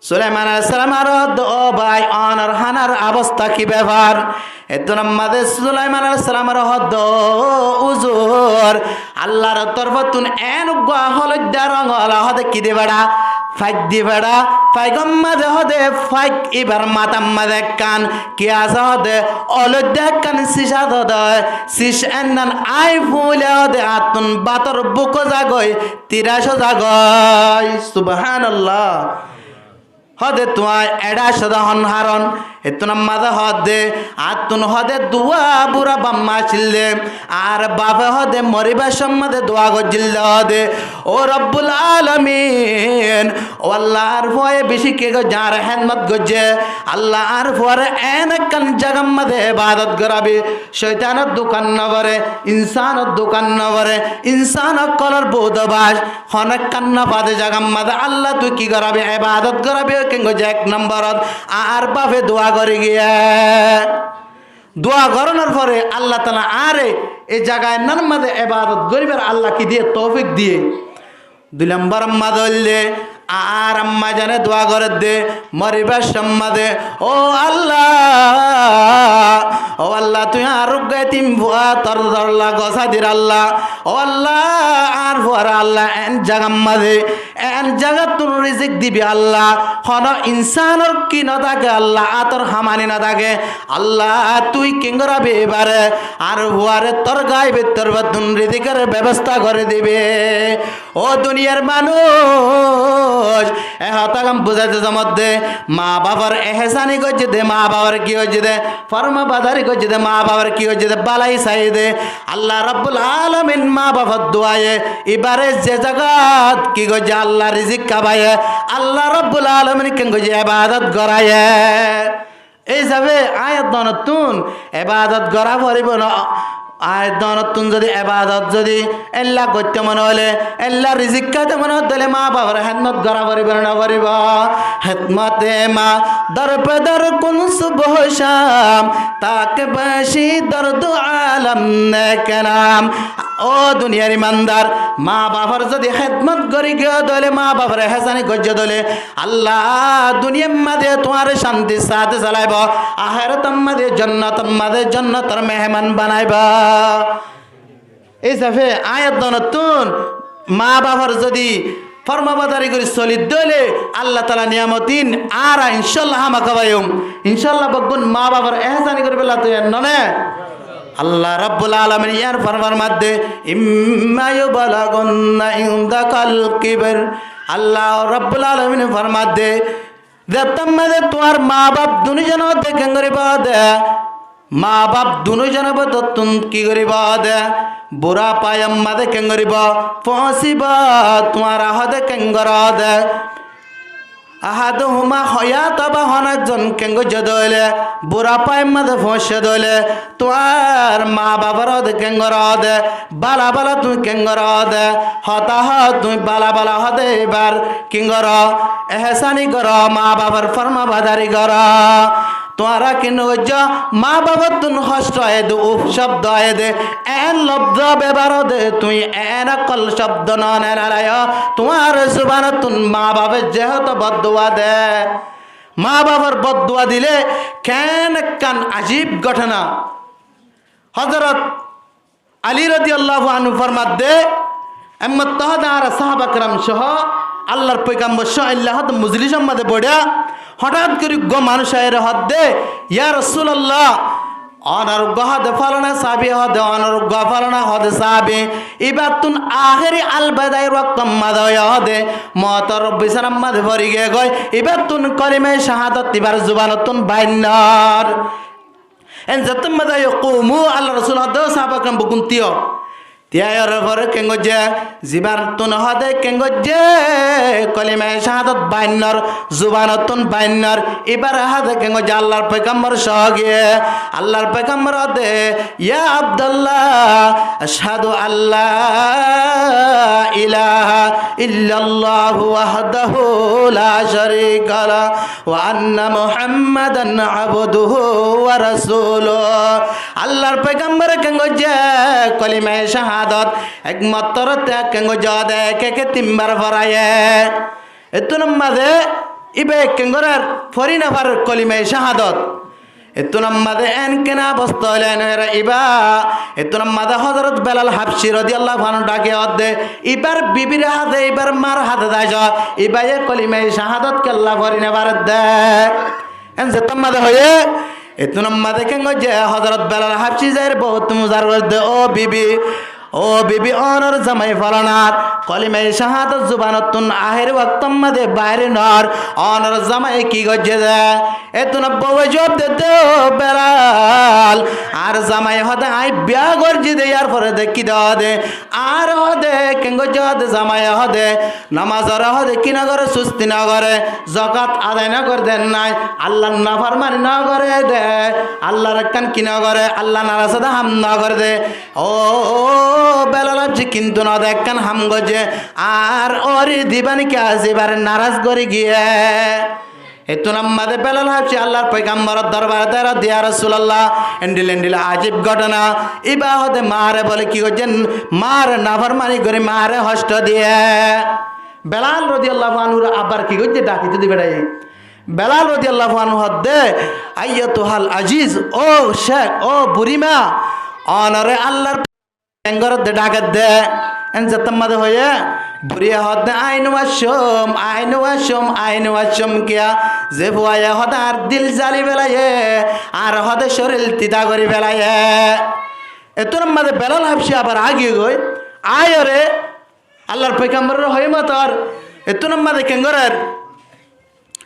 Sulaiman alaihissalam aró hoódde, "Ó bái, onór hánar obosta ki befar?" Ettún mazé Sulaiman alaihissalam aró hoódde, "Ó uzur, Allar torfóttun en uggúa holoidda rong ola hoóde ki di feçá, faik di feçá, faikor mazé hoóde faik, ibar matár mazé ekkán ki asé hoóde, oloidda ekkán sis asé hoóde, sis ennan aññí fuñile hoóde añáttún bátor búk ó zagói, tirac ó zagói." Subhánallah. Hoóde tuáñí eçé aiccó de hon haron? Ettún mazé hoóde, "Añáttún hoóde duwá bura baf ma accíl de, añár bafe hoóde moribar cómot mazé duwá goijjíl de hoóde, 'Ó Rabbul Alamin, ó Allah, añár fuaye beci ki goijjé, añár hédmot goijjé. Allah, añár fuare en ekkán zagar mazé ebadot gorábi, coitanor dukan no foré, insánor dukan no foré, insán ókkolor bout báci, honó ekkán no fade zagar mazé Allah tui ki gorábi, ebadot gorábi, ó keén goijjé, ek nombórot añár bafe duwá gorí giyé." Duwá gorónor fore Allah taala añáre e zaga ennár mazé ebadot goríbar Allah ki diyé? Toufik diyé. Dui lombóror mazé óilde, añár ammazane duwá gorédde, moribar cómot mazé, "Ó Allah, ó Allah, tui añár uggúa etim fua tor dórla gosá dir Allah. Ó Allah, añár fuare Allah en zagar mazé, en zagattún rizik dibi Allah. Honó insánor ki no táke Allah, átor hamani no táke. Allah, tui keén gorábi ibare, añár fuare tor gaibor torfóttun rizikor bebosta gorí dibi." Ó duniyar manúic, e hotágan buzáito zomot de, ma bafor ehsáni goijjé de, ma bafor ki goijjé de, forma badari goijjé de, ma bafor ki goijjé de, bálai saiyé de. Allah Rabbul Alamin ma bafor duaye ibare ze zagat ki goijjé, Allah rizik hábaiyé, Allah Rabbul Alamin keén goijjé, ebadot goráiye. Ei hísafe aññí eddonottún ebadot gorá foribó no? Aññí eddonottún zodi ebadot zodi élla goittó mone óile, élla rizik háito mone óile, ma bafor hédmot gorá foribó no, no foribó? خدمت مادر پدر کن صبح و شام، تا که باشی در دو عالم نیک نام. Ó duniyar imandar, ma bafor zodi hédmot gorí giyó de óile, ma bafor ehsáni goijjó de óile, Allah duniyar mazé tuáñre cántir sáte solaibó, ahérator mazé jonnotor mazé jonnotor meheman banaibó. Ei hísafe aññí eddonottún ma bafor zodi forma badari gorí solí de óile, Allah taala niyamotin añára incállah hámaka faiyum. Incállah beggún ma bafor ehsáni gorí fela toiyar no né? Allah Rabbul Alamin yar fore formadde, إما يبلغن عندك الكبر. Allah Rabbul Alamin formadde, zettót mazé tuáñr ma baf dunúzon de keén goríba de, ma baf dunúzon bútottún ki goríba de, Burá faiyar mazé ken goríbou? Foóñsibou. Tuáñra hoóde ken goró de? Ahaduhuma, hoiyá tóba honó ekzon ken goijjé de óile, burá faiyar mazé foóñsiyé de óile, tuáñr maa bafor hoóde ken goró de? Bála bála tuñí ken goró de? Hotá hoó tuñí bála bála hoóde ibár ki goró? Ehsáni goró, maa bafor formabadari goró. Tuáñra ki nogoijjó? Maa bafottún hoctó aiyé de, uf cóbdo aiyé de, eén lofzó bebohár de, tuñí eén ókkol cóbdo no nelaiyó. Tuáñr zubanottún maa bafe zehétu bodduwa de, maa bafor bodduwa dilé keén ekkán ajib góthona. Hozorot Alí rodiyallahu anhu formadde, ek mottóba hoóde añára sáhaba keram sóho Allar foigambor sóho eilla hoóde mojlisor mazé boiçá, hotát gorí uggúa manúic aiyóre hoódde, "Ya Rasulallah, onor uggúa hoóde fálana sábi hoóde, onor uggúa fálana hoóde sábi, ibáttun ahéri albedair woktor mazé óiye hoóde, moutor bisánar mazé fori giyé goi, ibáttun kolimai cáhadot ibár zubanottún bainnar." En zettót mazé aiyó, "Kumu", Allar Rosul hoódde, "Ó sáhaba keram, beggún tíyo." Tíyaiyóre fore ken goijjé? Zibáttun hoóde ken goijjé kolimai cáhadot bainnor, zubanottún bainnor, ibáre hoóde ken goijjé? Allar foigambor sóho giyé. Allar foigambor hoóde, "Ya Abdallah, ashhadu an la ilaha illallahu wahdahu la sharika lah." "Wa anna Muhammadan abduhu wa rasuluh." Allar foigambore ken goijjé? Kolimai cáhadot ek mottór ken goijjé de, eke eke tin bar foraiyé. Ettún mazé ibá ken gorer, fori no farer kolimai cáhadot. Ettún mazé en kena obosta óile en óiye ibá. Ettún mazé Hozorot Belal Habci rodiyallahu anhu dhaki hoódde, ibár bibir hásé, ibár maar hásé zai só, ibáye kolimai cáhadot kiyólla fori no faredde. En zettót mazé hoiyé, ettún mazé ken goijjé, Hozorot Belal Habci zaiyóre bouwttú muzar goredde, "Ó bibi, ó bibi, onor zamai fálanar kolimai cáhadot zubanottún ahéri woktor mazé bair no ór, onor zamai ki goijjé de?" Ettún bouwe juab dedde, "Ó Belal, añár zamai hoóde añí biya goijjí de, yar fore de ki de hoóde, añár hoóde ken goijjé hoóde, zamai hoóde nomazor hoóde ki no gore, susti no gore, zokat adai no gore de nái, Allar naformani no gore de, Allar ekkán ki no gore, Allar naras óde ham no gore de." "Ó Belal Habci, kintu no de, ekkán ham goijjé, añár óre zibá niki asé ibáre naras gori giyé." Ettún mazé Belal Habci Allar foigambor dorbarot aiyóre hoódde, "Ya Rasulallah, endilla endilla ajib góthona, ibá hoóde maare bóle ki goijjé, maare naformani gori maare hoctó diyé." Belal rodiyallahu anhure abar ki goijjé, dhaki to di beçaiyé. Belal rodiyallahu anhu hoódde, "Ayyatuhal ajiz, ó cek, ó burima, onore Allar" Ken goredde, dhakedde. En zettót mazé hoiyé, buriye hoódde, "Añí no aiccúm, añí no aiccúm, añí no aiccúm." Kiyá? Ze fuaye hoóde añár dil zali félaiye, añár hoóde córil tita gori félaiye. Ettún mazé Belal Habci abar aigiyé goi, aiyóre Allar foigambore hoiyé mottór, ettún mazé ken gorer?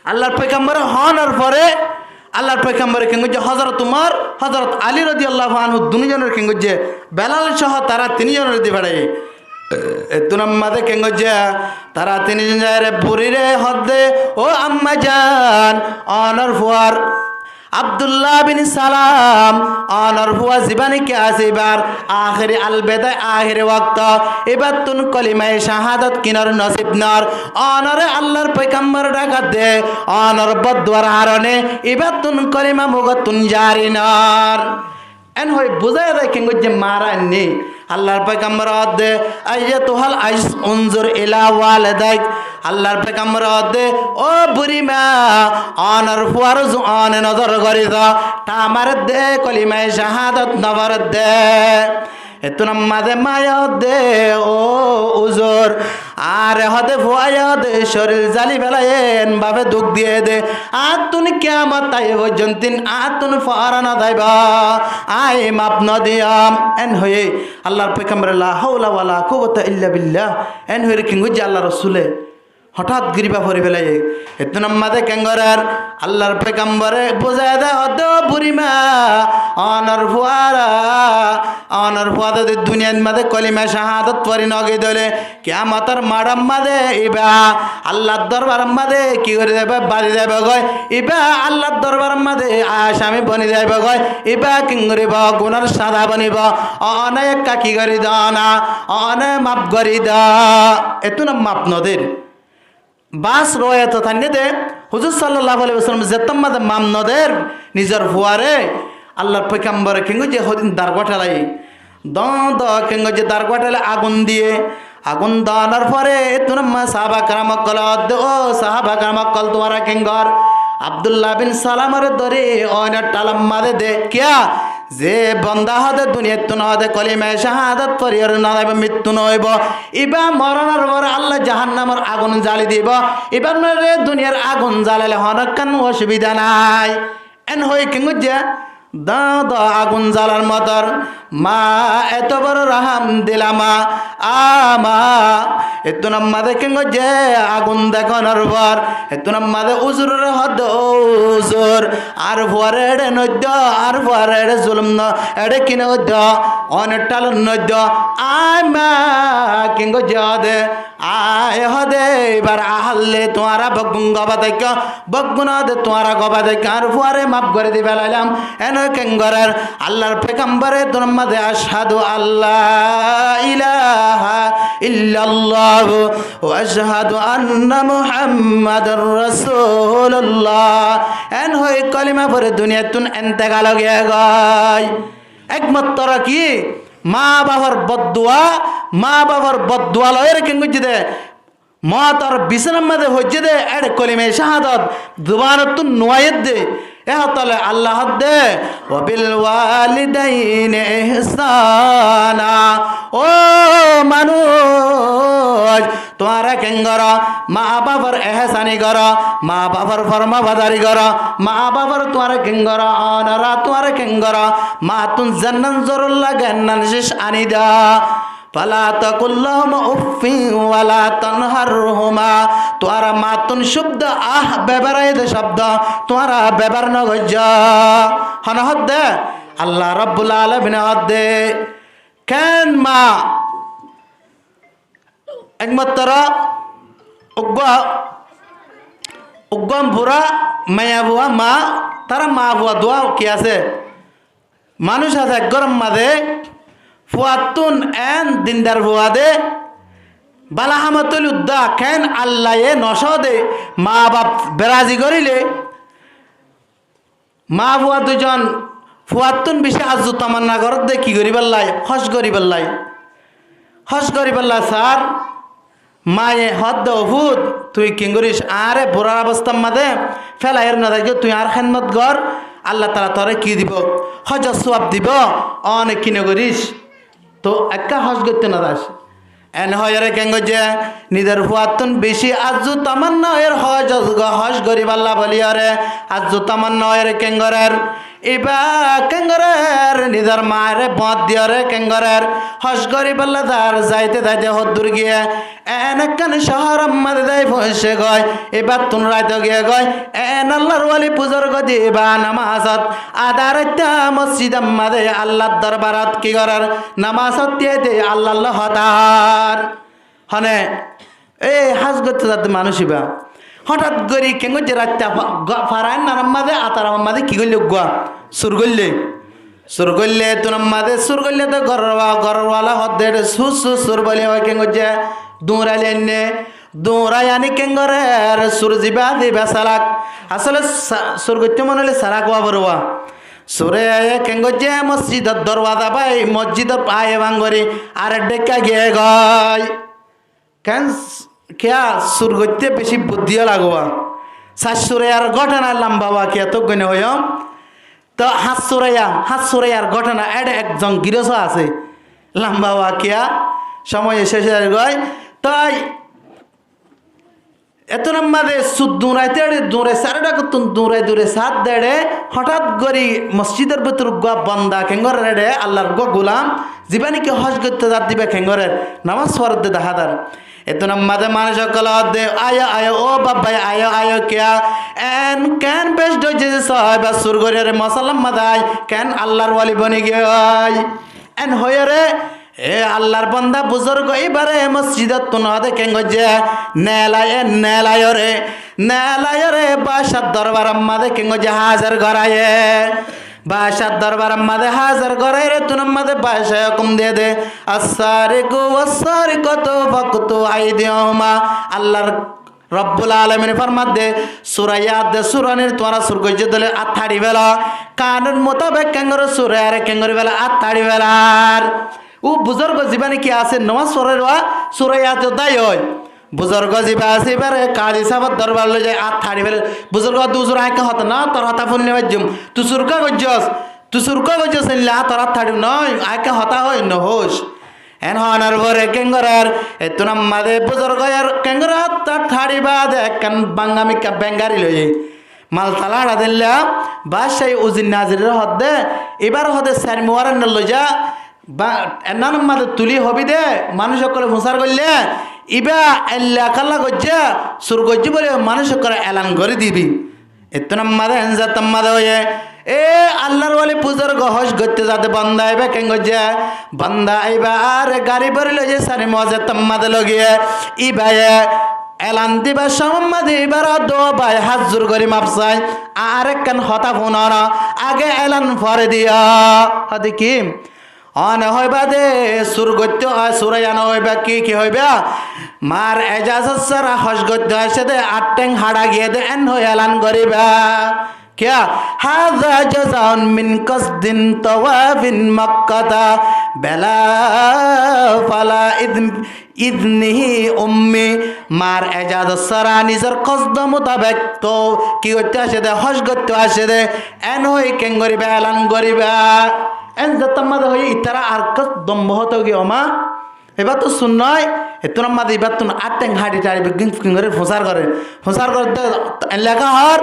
Allar foigambore hoónor fore, Allar foigambore ken goijjé, Hozorot Umar, Hozorot Ali rodiyallahu anhu dunúzonore ken goijjé, Belal sóho tará tinúzonore di feçaiyé. Ettún mazé ken goijjé, tará tinúzon zaiyóre burire hoódde, "Ó ammajan, onor fuar Abdullah bin Salam, onor fua zibá niki asé ibár ahéri albedai, ahéri wokto, ibáttun kolimai cáhadot kinor nosib nor. Onore Allar foigambore dhakedde, onor bodduar harone ibáttun kolima mugottún zari nor." En hoi buzái de ken goijjé, maara ainné. Allar foigambore hoódde, "Ayyatuhal ajiz, unzur ila walidaik." Allar foigambore hoódde, "Ó burima, onor fuar uzu one nozor gori só, tha maredde, kolimai cáhadot no foredde." Ettún mazé maye hoódde, "Ó uzur, añáre hoóde fuaye hoóde córil zali félaiye, en bafe duk diyé de, añáttun kiyamot aiye foijjontin añáttun fora no zaibo, añí maf no diyum." En hoiyé Allar foigambore, "La haula wala quwwata illa billah." En hoiyóre ken goijjé Allar Rosule? Hotát gorí íba fori félaiye. Ettún ammáde keéngorér? Allar pekambore buzái de hoódde, "Ó burima, onor fuara, onor fua zodi duniyait máde kolima cahádot fori nogiyé dóile, kiyamotor maçot máde íba Allar dorbarot máde ki gorí zaibo? Bazi zaibo goi. Íba Allar dorbarot máde asami boni zaibo goi. Íba keéngoríbo? Gunár sáza bonibo. One ekká ki gorí do na, one maf gorí do." Ettún maf noder. Bas rowaiyot tainné de, Huzur sallallahu alaihi wasallam zettót máde maf noder nizor fuare, Allar pekambore keéngoijje hodin dar guá thalaiye. Dóñr dóñr keéngoijje dar guá thalaiye agun diye. Agun dónar fore ettún ammáde sahaba keram ókkole hoódde, "Ó sahaba keram ókkol, tuáñra keéngor?" Abdullah bin Salamore dóri oinor thalor máde de. Kiyá? Ze bonda hoóde duniyaittún hoóde kolima cahádot foriyóre no zaibo, mittú no óibo, íba moronor fore Allah jahannamor agun zali dibo. Íbar máze duniyar agun zalaile honókkán osubida nái. En hoi keéngoijje dóñr dóñr agun zalar motor. Ma eto boro raham dila ma, a ma. Ettún ammáde keéngoijje agun dekonor for, ettún ammáde uzurore hoódde, "Ó uzur, añár fuare eçe noiddo, añár fuare eçe zulum no, eçe ki nogoiddo, oinor thalot noiddo." Aññí ma keéngoijje hoóde, aññí hoóde, íbar ahalle tuáñra beggún gobá táikko, beggún hoóde tuáñra gobá táikko, añár fuare maf gorí di félailam. En hoi keéngorér? Allar pekambore ettún ammáde, "Ashhadu an la ilaha illallah wa ashhadu anna Muhammadan rasulullah." En hoi kolima fori duniyaittún entekal ói giyé goi. Ekmattro ki? Ma bafor boddua, ma bafor boddua loiyóre keéngoijje de. Moutor bisánar máde hoijjé de, éçe kolima cahádot zubanottún no aiyér de. E hotá loi Allah hoódde, "Wa bil walidaini ihsana." Ó manúic, tuáñra keéngoró? Ma bafor ehsani goró, ma bafor formabordari goró, ma bafor tuáñra keéngoró? Onora tuáñra keéngoró? Mattún zennán zorur lage ennán cíc ani do. "Fala taqul lahuma uffin wala tanharhuma." Tuáñra mattún cúbdo ah bebar aiyé de cóbdo tuáñra bebar nogoijjó. Hone hoódde? Allah Rabbul Alamine hoódde. Keén ma? Ekmattro uggúa, uggúa bura maiyafua ma, tará mafua duwa ki asé? Manúic asé ek góror mazé, fuattún eén dindar fua de, bála ham ot óile uddá, keén Allaye nocóde, mabaf berazi goríle, mafua duizon fuattún bicí arzu tamanna gorédde ki goríballái? Hóc goríballái. Hóc goríballái sar, maye hoódde, "Ó fut, tui keéngoríc, añáre burar obostár mazé félaiyóre nozaiyós, tui añár hédmot gor, Allah taala toré ki dibou? Hócor suab dibou, one ki nogoríc? Tou ekká hóc goitté nozaic." En hoiyóre keéngoijjé, nizor fuattún bicí arzu tamanna óiyor hóc, hóc goríballá bóliyóre, arzu tamanna óiyore keéngorér? Ibá keéngorér? Nizor maáre bót diyóre keéngorér? Hóc goríballá zar, zaite zaite hoddúr giyé, en ekkán cóhoror mazé zai foóñiccé goi, ibáttún rait ói giyé goi, en Allar wali buzurg de ibá namás ot adá raitta mosjidor mazé Allar dorbarot ki gorér? Namás ot tíyai tíyai Allar lói hotá hoór. Hone, e hás goittó zadde manúic ibá. Hotát gorí keéngoijjé raitta fa-, ga-, fara ennanor mazé, ataramor mazé ki goillé uggúa? Sur goillé. Sur goillé, ettúnor mazé sur goillé de góror wa-, góror wala hoódde, "Sur, sur, sur," bóli hoi keéngoijjé duñrailé ainné. Duñrai aní keéngorér? Sur zibá zibá salak. Asóle sa-, sur goittó mone óile salak ówa foribó. Sure aiyé keéngoijjé mosjidor dorwaza bái, mosjidor aiyé bang gorí, ar ek dhákka giyé goi. Keén s-, kiyá sur goitté bicí buddí lage. Sair surayar góthona lamba wakiya tóu goine hoiyóm. Tóu háñt suraya, háñt surayar góthona, éçe ekzon giróso asé. Lamba wakiya, cómoye céc ói zar goi. Tói Ettún ammá de suk duñraité ere, duñrai sare dhakottún duñrai duñrai sat dere, hotát gorí mosjidor bútore uggúa bonda kengoré ere, Allar uggúa gulam, zibá niki hoj goittó zadde íba kengoré, nomás foredde dahá dar. Ettún ammá de manúic ókkole hoódde, "Aiyó, aiyó, ó babbá, aiyó, aiyó, kiyá? En ken bec dhoijjé de sóiba sur gorí ere mosalla ammá de ai, ken Allar wali boni giyói?" En hoiyóre, e Allar bonda buzurgo íbaré mosjidottún hoóde kengoijjé, neelaiyé, neelaiyóre, neelaiyóre bacár dorbar ammá de kengoijjé házir goráiye. Bacár dorbar ammá de házir goráiyóre ettún ammá de bacáye hókum diyé de, "Assariku wassarikatu faqtu aidiyahuma." Allar Robbul Alamine formadde, sura yad de suranir tuáñra sur goijjé dóile át haçi féla. Kanun mutabek kengori sure are kengori féla, át haçi félar. Ó buzurgo zibá niki asé, nomás forer uá, sura yad de dái ói. Buzurgo zibá asé íbare kazi sábor dorbar loi zai át haçi félar. Buzurgo hoódde, "Uzur, añí ekkán hotá, no, tor hotá fúni no faijjum. Tui sur kiyá goijjós? Tui sur kiyá goijjós?" Éilla tor át haçi no, añí ekkán hotá hoói, no hoóis. En hoónar fore kengorer, ettún ammá de buzurgoye kengorer át haçi baade ekkán banga mikká beng gári loiyé. Maltala áça dilla, bacáye uzir nazirre hoódde, íbar hoóde sari muwar enne loiza, ba, ennán ammá de tuli hobi de, manúic ókkole fusár goille, íba eilla kalla goijjé, sur goijjé bóli manúic ókkole elan gorí dibi. Ettún ammá de, en zat ammá de hoiyé, e Allar wali buzurgo hoj goittó zade bonda íba kengoijjé, bonda íba are gari bóri loiyé sari muwar zat ammá de logiyé, íbaye elan dibar somot ammá de íbare hoódde, "Ó bái, hát zur gorí maf sai, añár ekkán hotá fúno na, age elan fore diyó." Hoóde ki? One hoiba de sur goittó, a, sura yad no hoiba, ki, ki hoiba? Mar ejazot sára hoj goittó aiccé de, át theng haça giyé de, en hoi elan goriba. Kiyá? "Haza jazaun min qasdin tawafin Makkata bela fala idn-, idnihi ummi." Mar ejazot sára nizor qosdo mutabek to ki goittó aiccé de, hoj goittó aiccé de, en hoi kengoriba, elan goriba. En zat ammá de hoiyé, itará ar kos dombo hotá giyé, "Ó ma, ibá to sur no, ettún ammá de ibáttun át theng haçi thaçi beggín kengori fusár gore, fusár gore de, en leká hoór,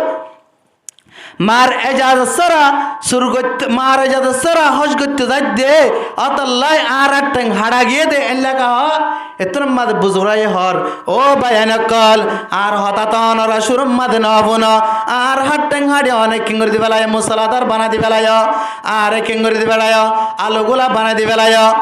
mar ejazot sára sur goittó, mar ejazot sára hoj goittó zaidde, ótolla añár át theng haça giyé de", en leká hoór. Ettún ammá de buzurgoye hoór, "Ó báiyain ókkol, añár hotá to onora cúrur ammá de no fúno, añár át theng haça one kengori di félaiye, musaladar banai di félaiye, añáre kengori di félaiye, alugula banai di félaiye.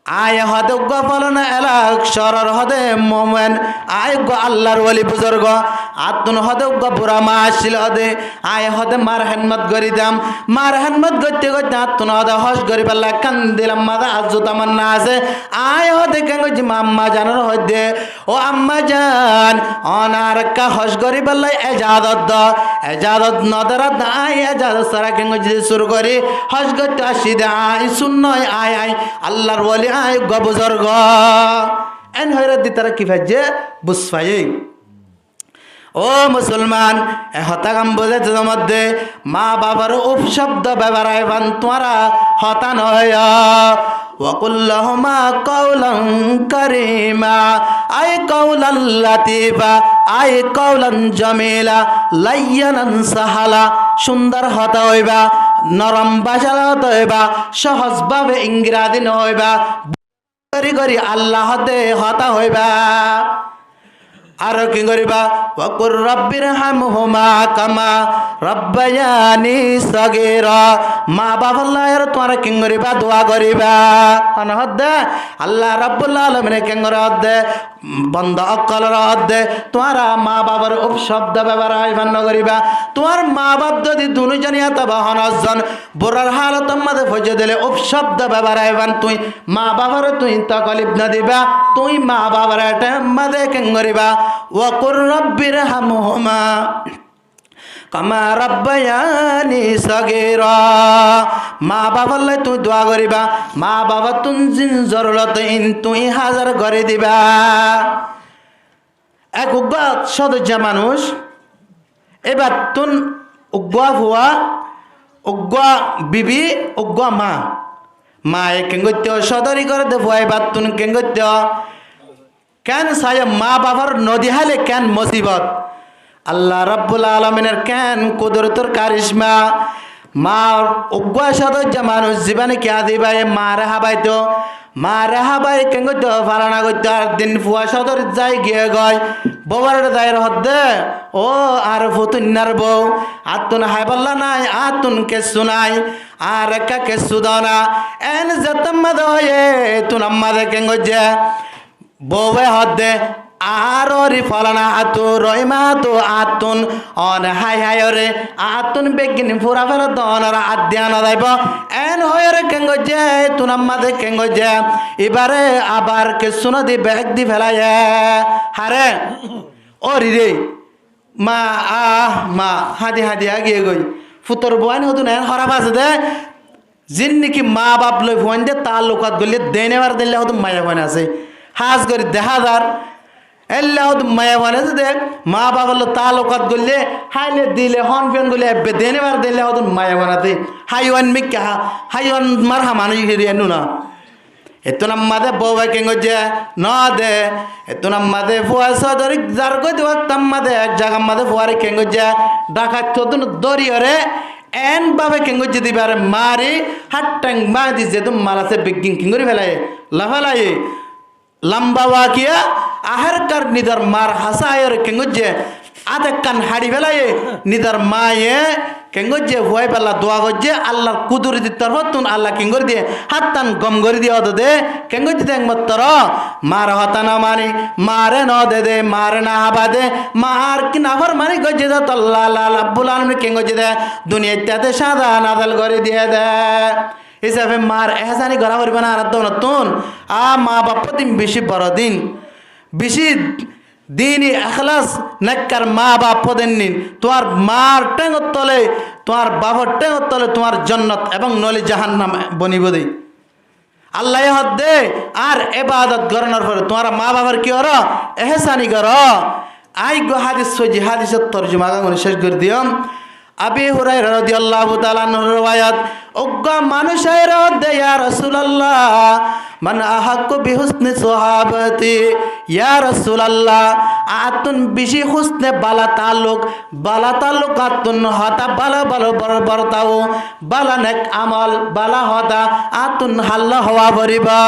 Añí hoóde uggúa folona elak cóoror hoóde mumin, añí uggúa Allar wali buzurgo, añáttun hoóde uggúa bura ma accíl hoóde, añí hoóde mar hédmot gorí dam, mar hédmot goitté goitté añáttun hoóde hoj goríballa ekkán dil ammá de arzu tamanna asé, añí hoóde kengoijjí, ma ammá janor hoóidde, ó ammá jan, one añáre ekká hoj goríballa ejazot do, ejazot no der de añí ejazot sára kengoijjí de sur gorí hoj goittó aiccí de, añí sur no, añí, añí Allar wali, añí uggúa buzurgo." En hoiyóre de itará ki faijjé? Buz faiyé. Ó musolman, e hotá gán buzaitóu de modde, ma bafor uf cobdo bebar aibán tuáñra hotá no hoiyó. Wa qul lahuma qawlan karima, ay qawlan latifa, ay qawlan jamila, layyinan sahala. Cúndor hotá hoibá, norom bacá hotá hoibá, cóhoz bábe ingirazi no hoibá. Gorí gorí Allah hoóde hotá hoibá. Aró ki goríba? Wa qul rabbirhamhuma kama rabbayani sagira. Ma bafolla aró tuáñra ki goríba? Dua goríba. Hone hoóde Allah Rabbul Alamine ki gorí hoóde, bonda ókkolore hoóde, tuáñra ma bafor uf cobdo bebar aibán no goríba. Tuáñr ma baf zodi dunú zon yá tába honó zon burar halotor mazé foijjé dile uf cobdo bebar aibán tuñí ma bafore tuñí tokolif no diba, tuñí ma bafore thaim mazé ken goríba? Wa qul rabbirhamhuma kama rabbayani sagira. Ma bafolla tuñí dua goríba, ma bafottún zin zorurot in tuñí házir gorí diba. Ek uggúa sodorja manúic, íbattún uggúa fua, uggúa bibi, uggúa ma. Maye ken goittó? Sodori goré de fua íbattún ken goittó? Keén saiyó, maa bafor nodi háile keén musibot. Allah Rabbul Alaminor keén kudurotor karishma. Maa uggúa códoijja manúic zibá niki azibaye maare hábaito, maare hábai keén goitto, falana goitto, ar din fua códor zai giyé goi, bouwar zai hoódde, "Ó añár futuinnar bou, añáttun háibolla nái, añáttun kessú nái, añáre ekká kessú do na." Eén zettót mazé hoiyé, ettún ammá de keén goijjé, bouwe hoódde, "Añár óri folana áttu, roima áttu, añáttun one hái háiyoré, añáttun beggín fura féladde, onor añár diya nozaibó." Eén hoiyóre keén goijjé, ettún ammá de keén goijjé, ibáre abar kessú nodi beék di félaiyé. Haré? Óriré. Maa, ah, maa, hañdi hañdi agiyé goi. Futor buain hodún eén hóraf asé dé. Zin niki maa baf loi fuainde taallukat goille deine bar deille hodún maiyafuain asé. Hás gorí dehá zar. Éilla hodún maiyafuain asé dé, maa baf loi taallukat goille, háile dile, hon fiyon goille, ebbe deine bar deille hodún maiyafuain asé. Háiwan mikká há, háiwan mar há manúic hiri ennú na. Ettún ammá de bouwe keén goijjé, no de. Ettún ammá de fua sódor zar goi de wokto ammá de ek zagar mazé fuare keén goijjé, dhakait hodún dóriyoré, eén bafe keén goijjé de ibáre mari, hát theng báñgi di zedún mal asé beggín keén gorí félaiyé, loi félaiyé. Lamba wakiya, ahér kar nizor mar hasá aiyóre keén goijjé, át ekkán haçi félaiyé, nizor maye keén goijjé, fua ibálla dua goijjé, Allar kudurotir torfóttun Allah keén gorí diyé, háttán gom gorí diyé ódode, keén goijjé de ekmottor, mar hotá no mani, mare no de de, mare no hába de, mar ki naformani goijjé de tolla Allah Rabbul Alamin keén goijjé de, duniyait de sáza nazil gorí diyé de. Hísafe mar ehsáni gorá foribó na añárar donottún. Á, maa baf din bicí boro din. Bicí dini ekhlas nekkar maa baf din. Tuáñr maar théngor tole, tuáñr bafor théngor tole tuáñr jonnot ebong noóile jahannam bonibó de. Allaye hoódde, añár ebadot gorónor fore tuáñra maa bafor ki goró? Ehsáni goró. Aññí eggúa hádis foijjí, hádisor torjuma gan gorí céc gorí diyum. Abi Huraira rodiyallahu taala anhur rowayat, uggúa manúic aiyóre hoódde, "Ya Rasulallah, man ahakku bi husni sohabati?" Ya Rasulallah, añáttun bicí husne bala taalluk, bala taalluk añáttun hotá bála bála bor-, bortau, bala nek amol, bala hotá añáttun hálla howa foribó.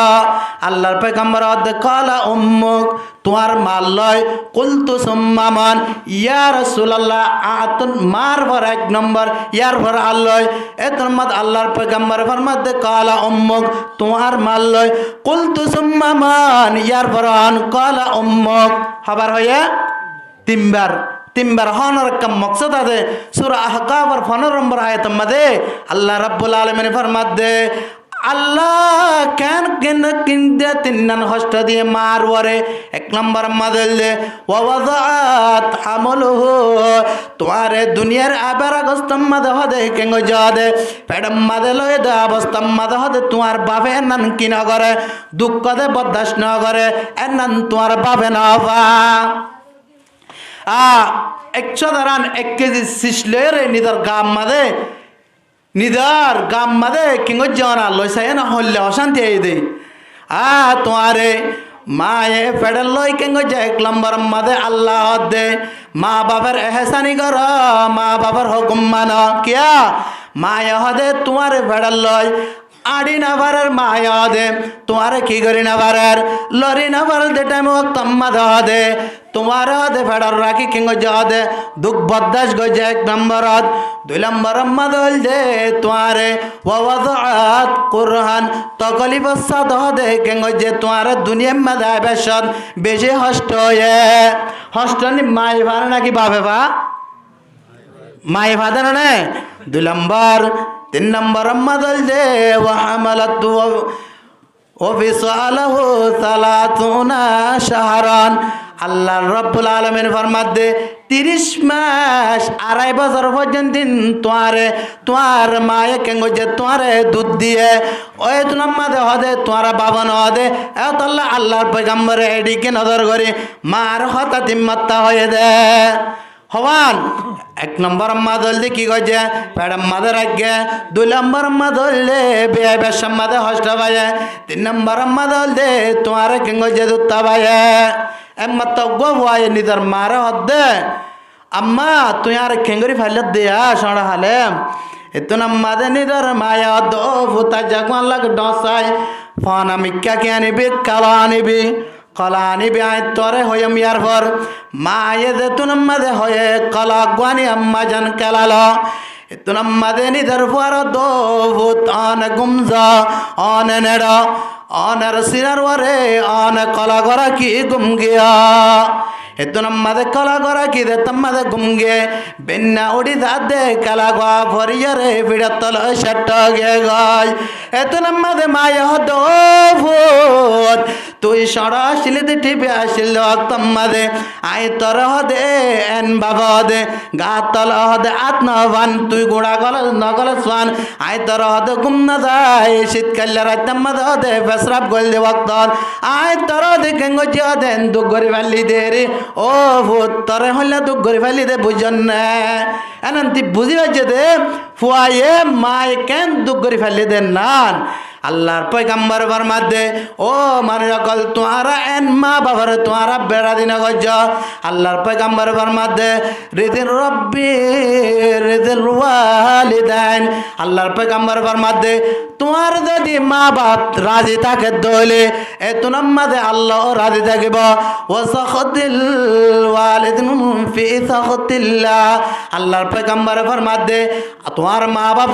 Allar foigambore hoódde, "Qala ummuk," tuáñr maar loi. Qultu summa man? Ya Rasulallah, añáttun maar fore ek nombor, yar fore ar loi. Ettún ammá de Allar foigambore formadde, qala ummuk, tuáñr maar loi. Qultu summa man? Yar fore hon? Qala ummuk. Hoibar hoiyé? Tinbar. Tinbar honor ekkán moksód asé. Sura Ahkafor fondoro nombor ayator mazé Allah Rabbul Alamine formadde, Allah keén keén keén de tinnán hoctó diyé maar uore. Ek nombor mazé óilde, "Wa wada'at hamluhu." Tuáñre duniyar aibar obostár mazé hoóde keén goijjé de, feçor mazé loi de obostár mazé hoóde tuáñr bafe ennán ki nogoré, duk de boddac nogoré, ennán tuáñr bafe nofá. A, ek códaran ek kezi sis loiyóre nizor gaar mazé Nizor gaar mazé keén goijjé óna loi saiyó na hoille ocánti aiyé de. A tuáñre maye feçor loi keén goijjé, ek lombor mazé Allah hoódde, maa bafor ehsáni goró, maa bafor hókum mano. Kiyá? Maye hoóde tuáñre feçor loi añçi nofarer, maye hoóde tuáñre ki gorí nofarer, lori nofarer de thaim wokto mazé hoóde. Tuáñre hoóde feçot rakí keén goijjé hoóde, duk boddac goijjé ek lomborot. Dui lomboror mazé óilde tuáñre, "Wa wada'at kurhan", tokolifot sáte hoóde keén goijjé tuáñre duniyar mazé aibar cót bicí hoctó óiye. Hoctó ni maye fare náki bafe fa? Maye fade no né? Dui lombor. Tin lomboror mazé óilde, "Wa hamalathu wa wa fisaluhu salasuna shahran." Allah Rabbul Alamin formadde, tiríc mac, arai bosór foijjonto tuáñre, tuáñr maye keén goijjé, tuáñre dud diyé. Ói tuáñr maye hoóde, tuáñr bafe nohoóde. Etolla Allar foigambore eçé ki nozor gorí, maar hotá tin motta hoiyé de. Hoówan, ek nombor mazé óilde ki goijjé, feçor mazé raikké, dui nombor mazé óilde biyai beccár mazé hoctó faiyé, tin nombor mazé óilde tuáñre keén goijjé, dutto faiyé. Ek mazé uggúa fuaye nizor maáre hoódde, ammá, tuñí añáre keéngorí failló de, cóñço hále. Ettún ammá de nizor maáye hoódde, ó fut, aijja gúañlla dhoóñsai, fona mikká ki anibi, kola anibi, kola anibi, aññí toré hoiyóm yárfor. Maáye zettún ammá de hoiyé, kola uggúa aní ammá zan kéla lo. Ettún ammá de nizor fuare hoódde, ó fut, one gúm zo, one neço, onor sirar uore one kola goraki gúm giyó. Ettún ammá de kola goraki zettún ammá de gúm giyé, beinna uçí zadde kéla gua foriyóre fiçor tole ceththo giyé goi. Ettún ammá de maáye hoódde, ó fut, tui cóñço accíli de, thíbi accíli de, októ ammá de aññí toré hoódde en báfa hoódde, gaar tole hoódde át no fán, tui guñça golos no golos fán, aññí toré hoódde gúm no zai, cítkailla raittá ammá de hoódde fesraf goillé októt, aññí toré hoódde keén goijjí hoódde en duk gorí faillí de eri, ó fut, toré hoóilla duk gorí faillí de buijjós né? Enanti buzí faijjé de, fuaye maáye keén duk gorí faillé de nan. Allar foigambare formadde, ó manúic ókkol, tuáñra en maa baforé tuáñra berazi no goijjó. Allar foigambare formadde, rizil Robbi, rizil walidain. Allar foigambare formadde, tuáñr zodi maa baf razi táke de óile, ettún ammá de Alla ó razi tákibo. Wa sakhatil walidin fi sakhatillah. Allar foigambare formadde, tuáñr maa baf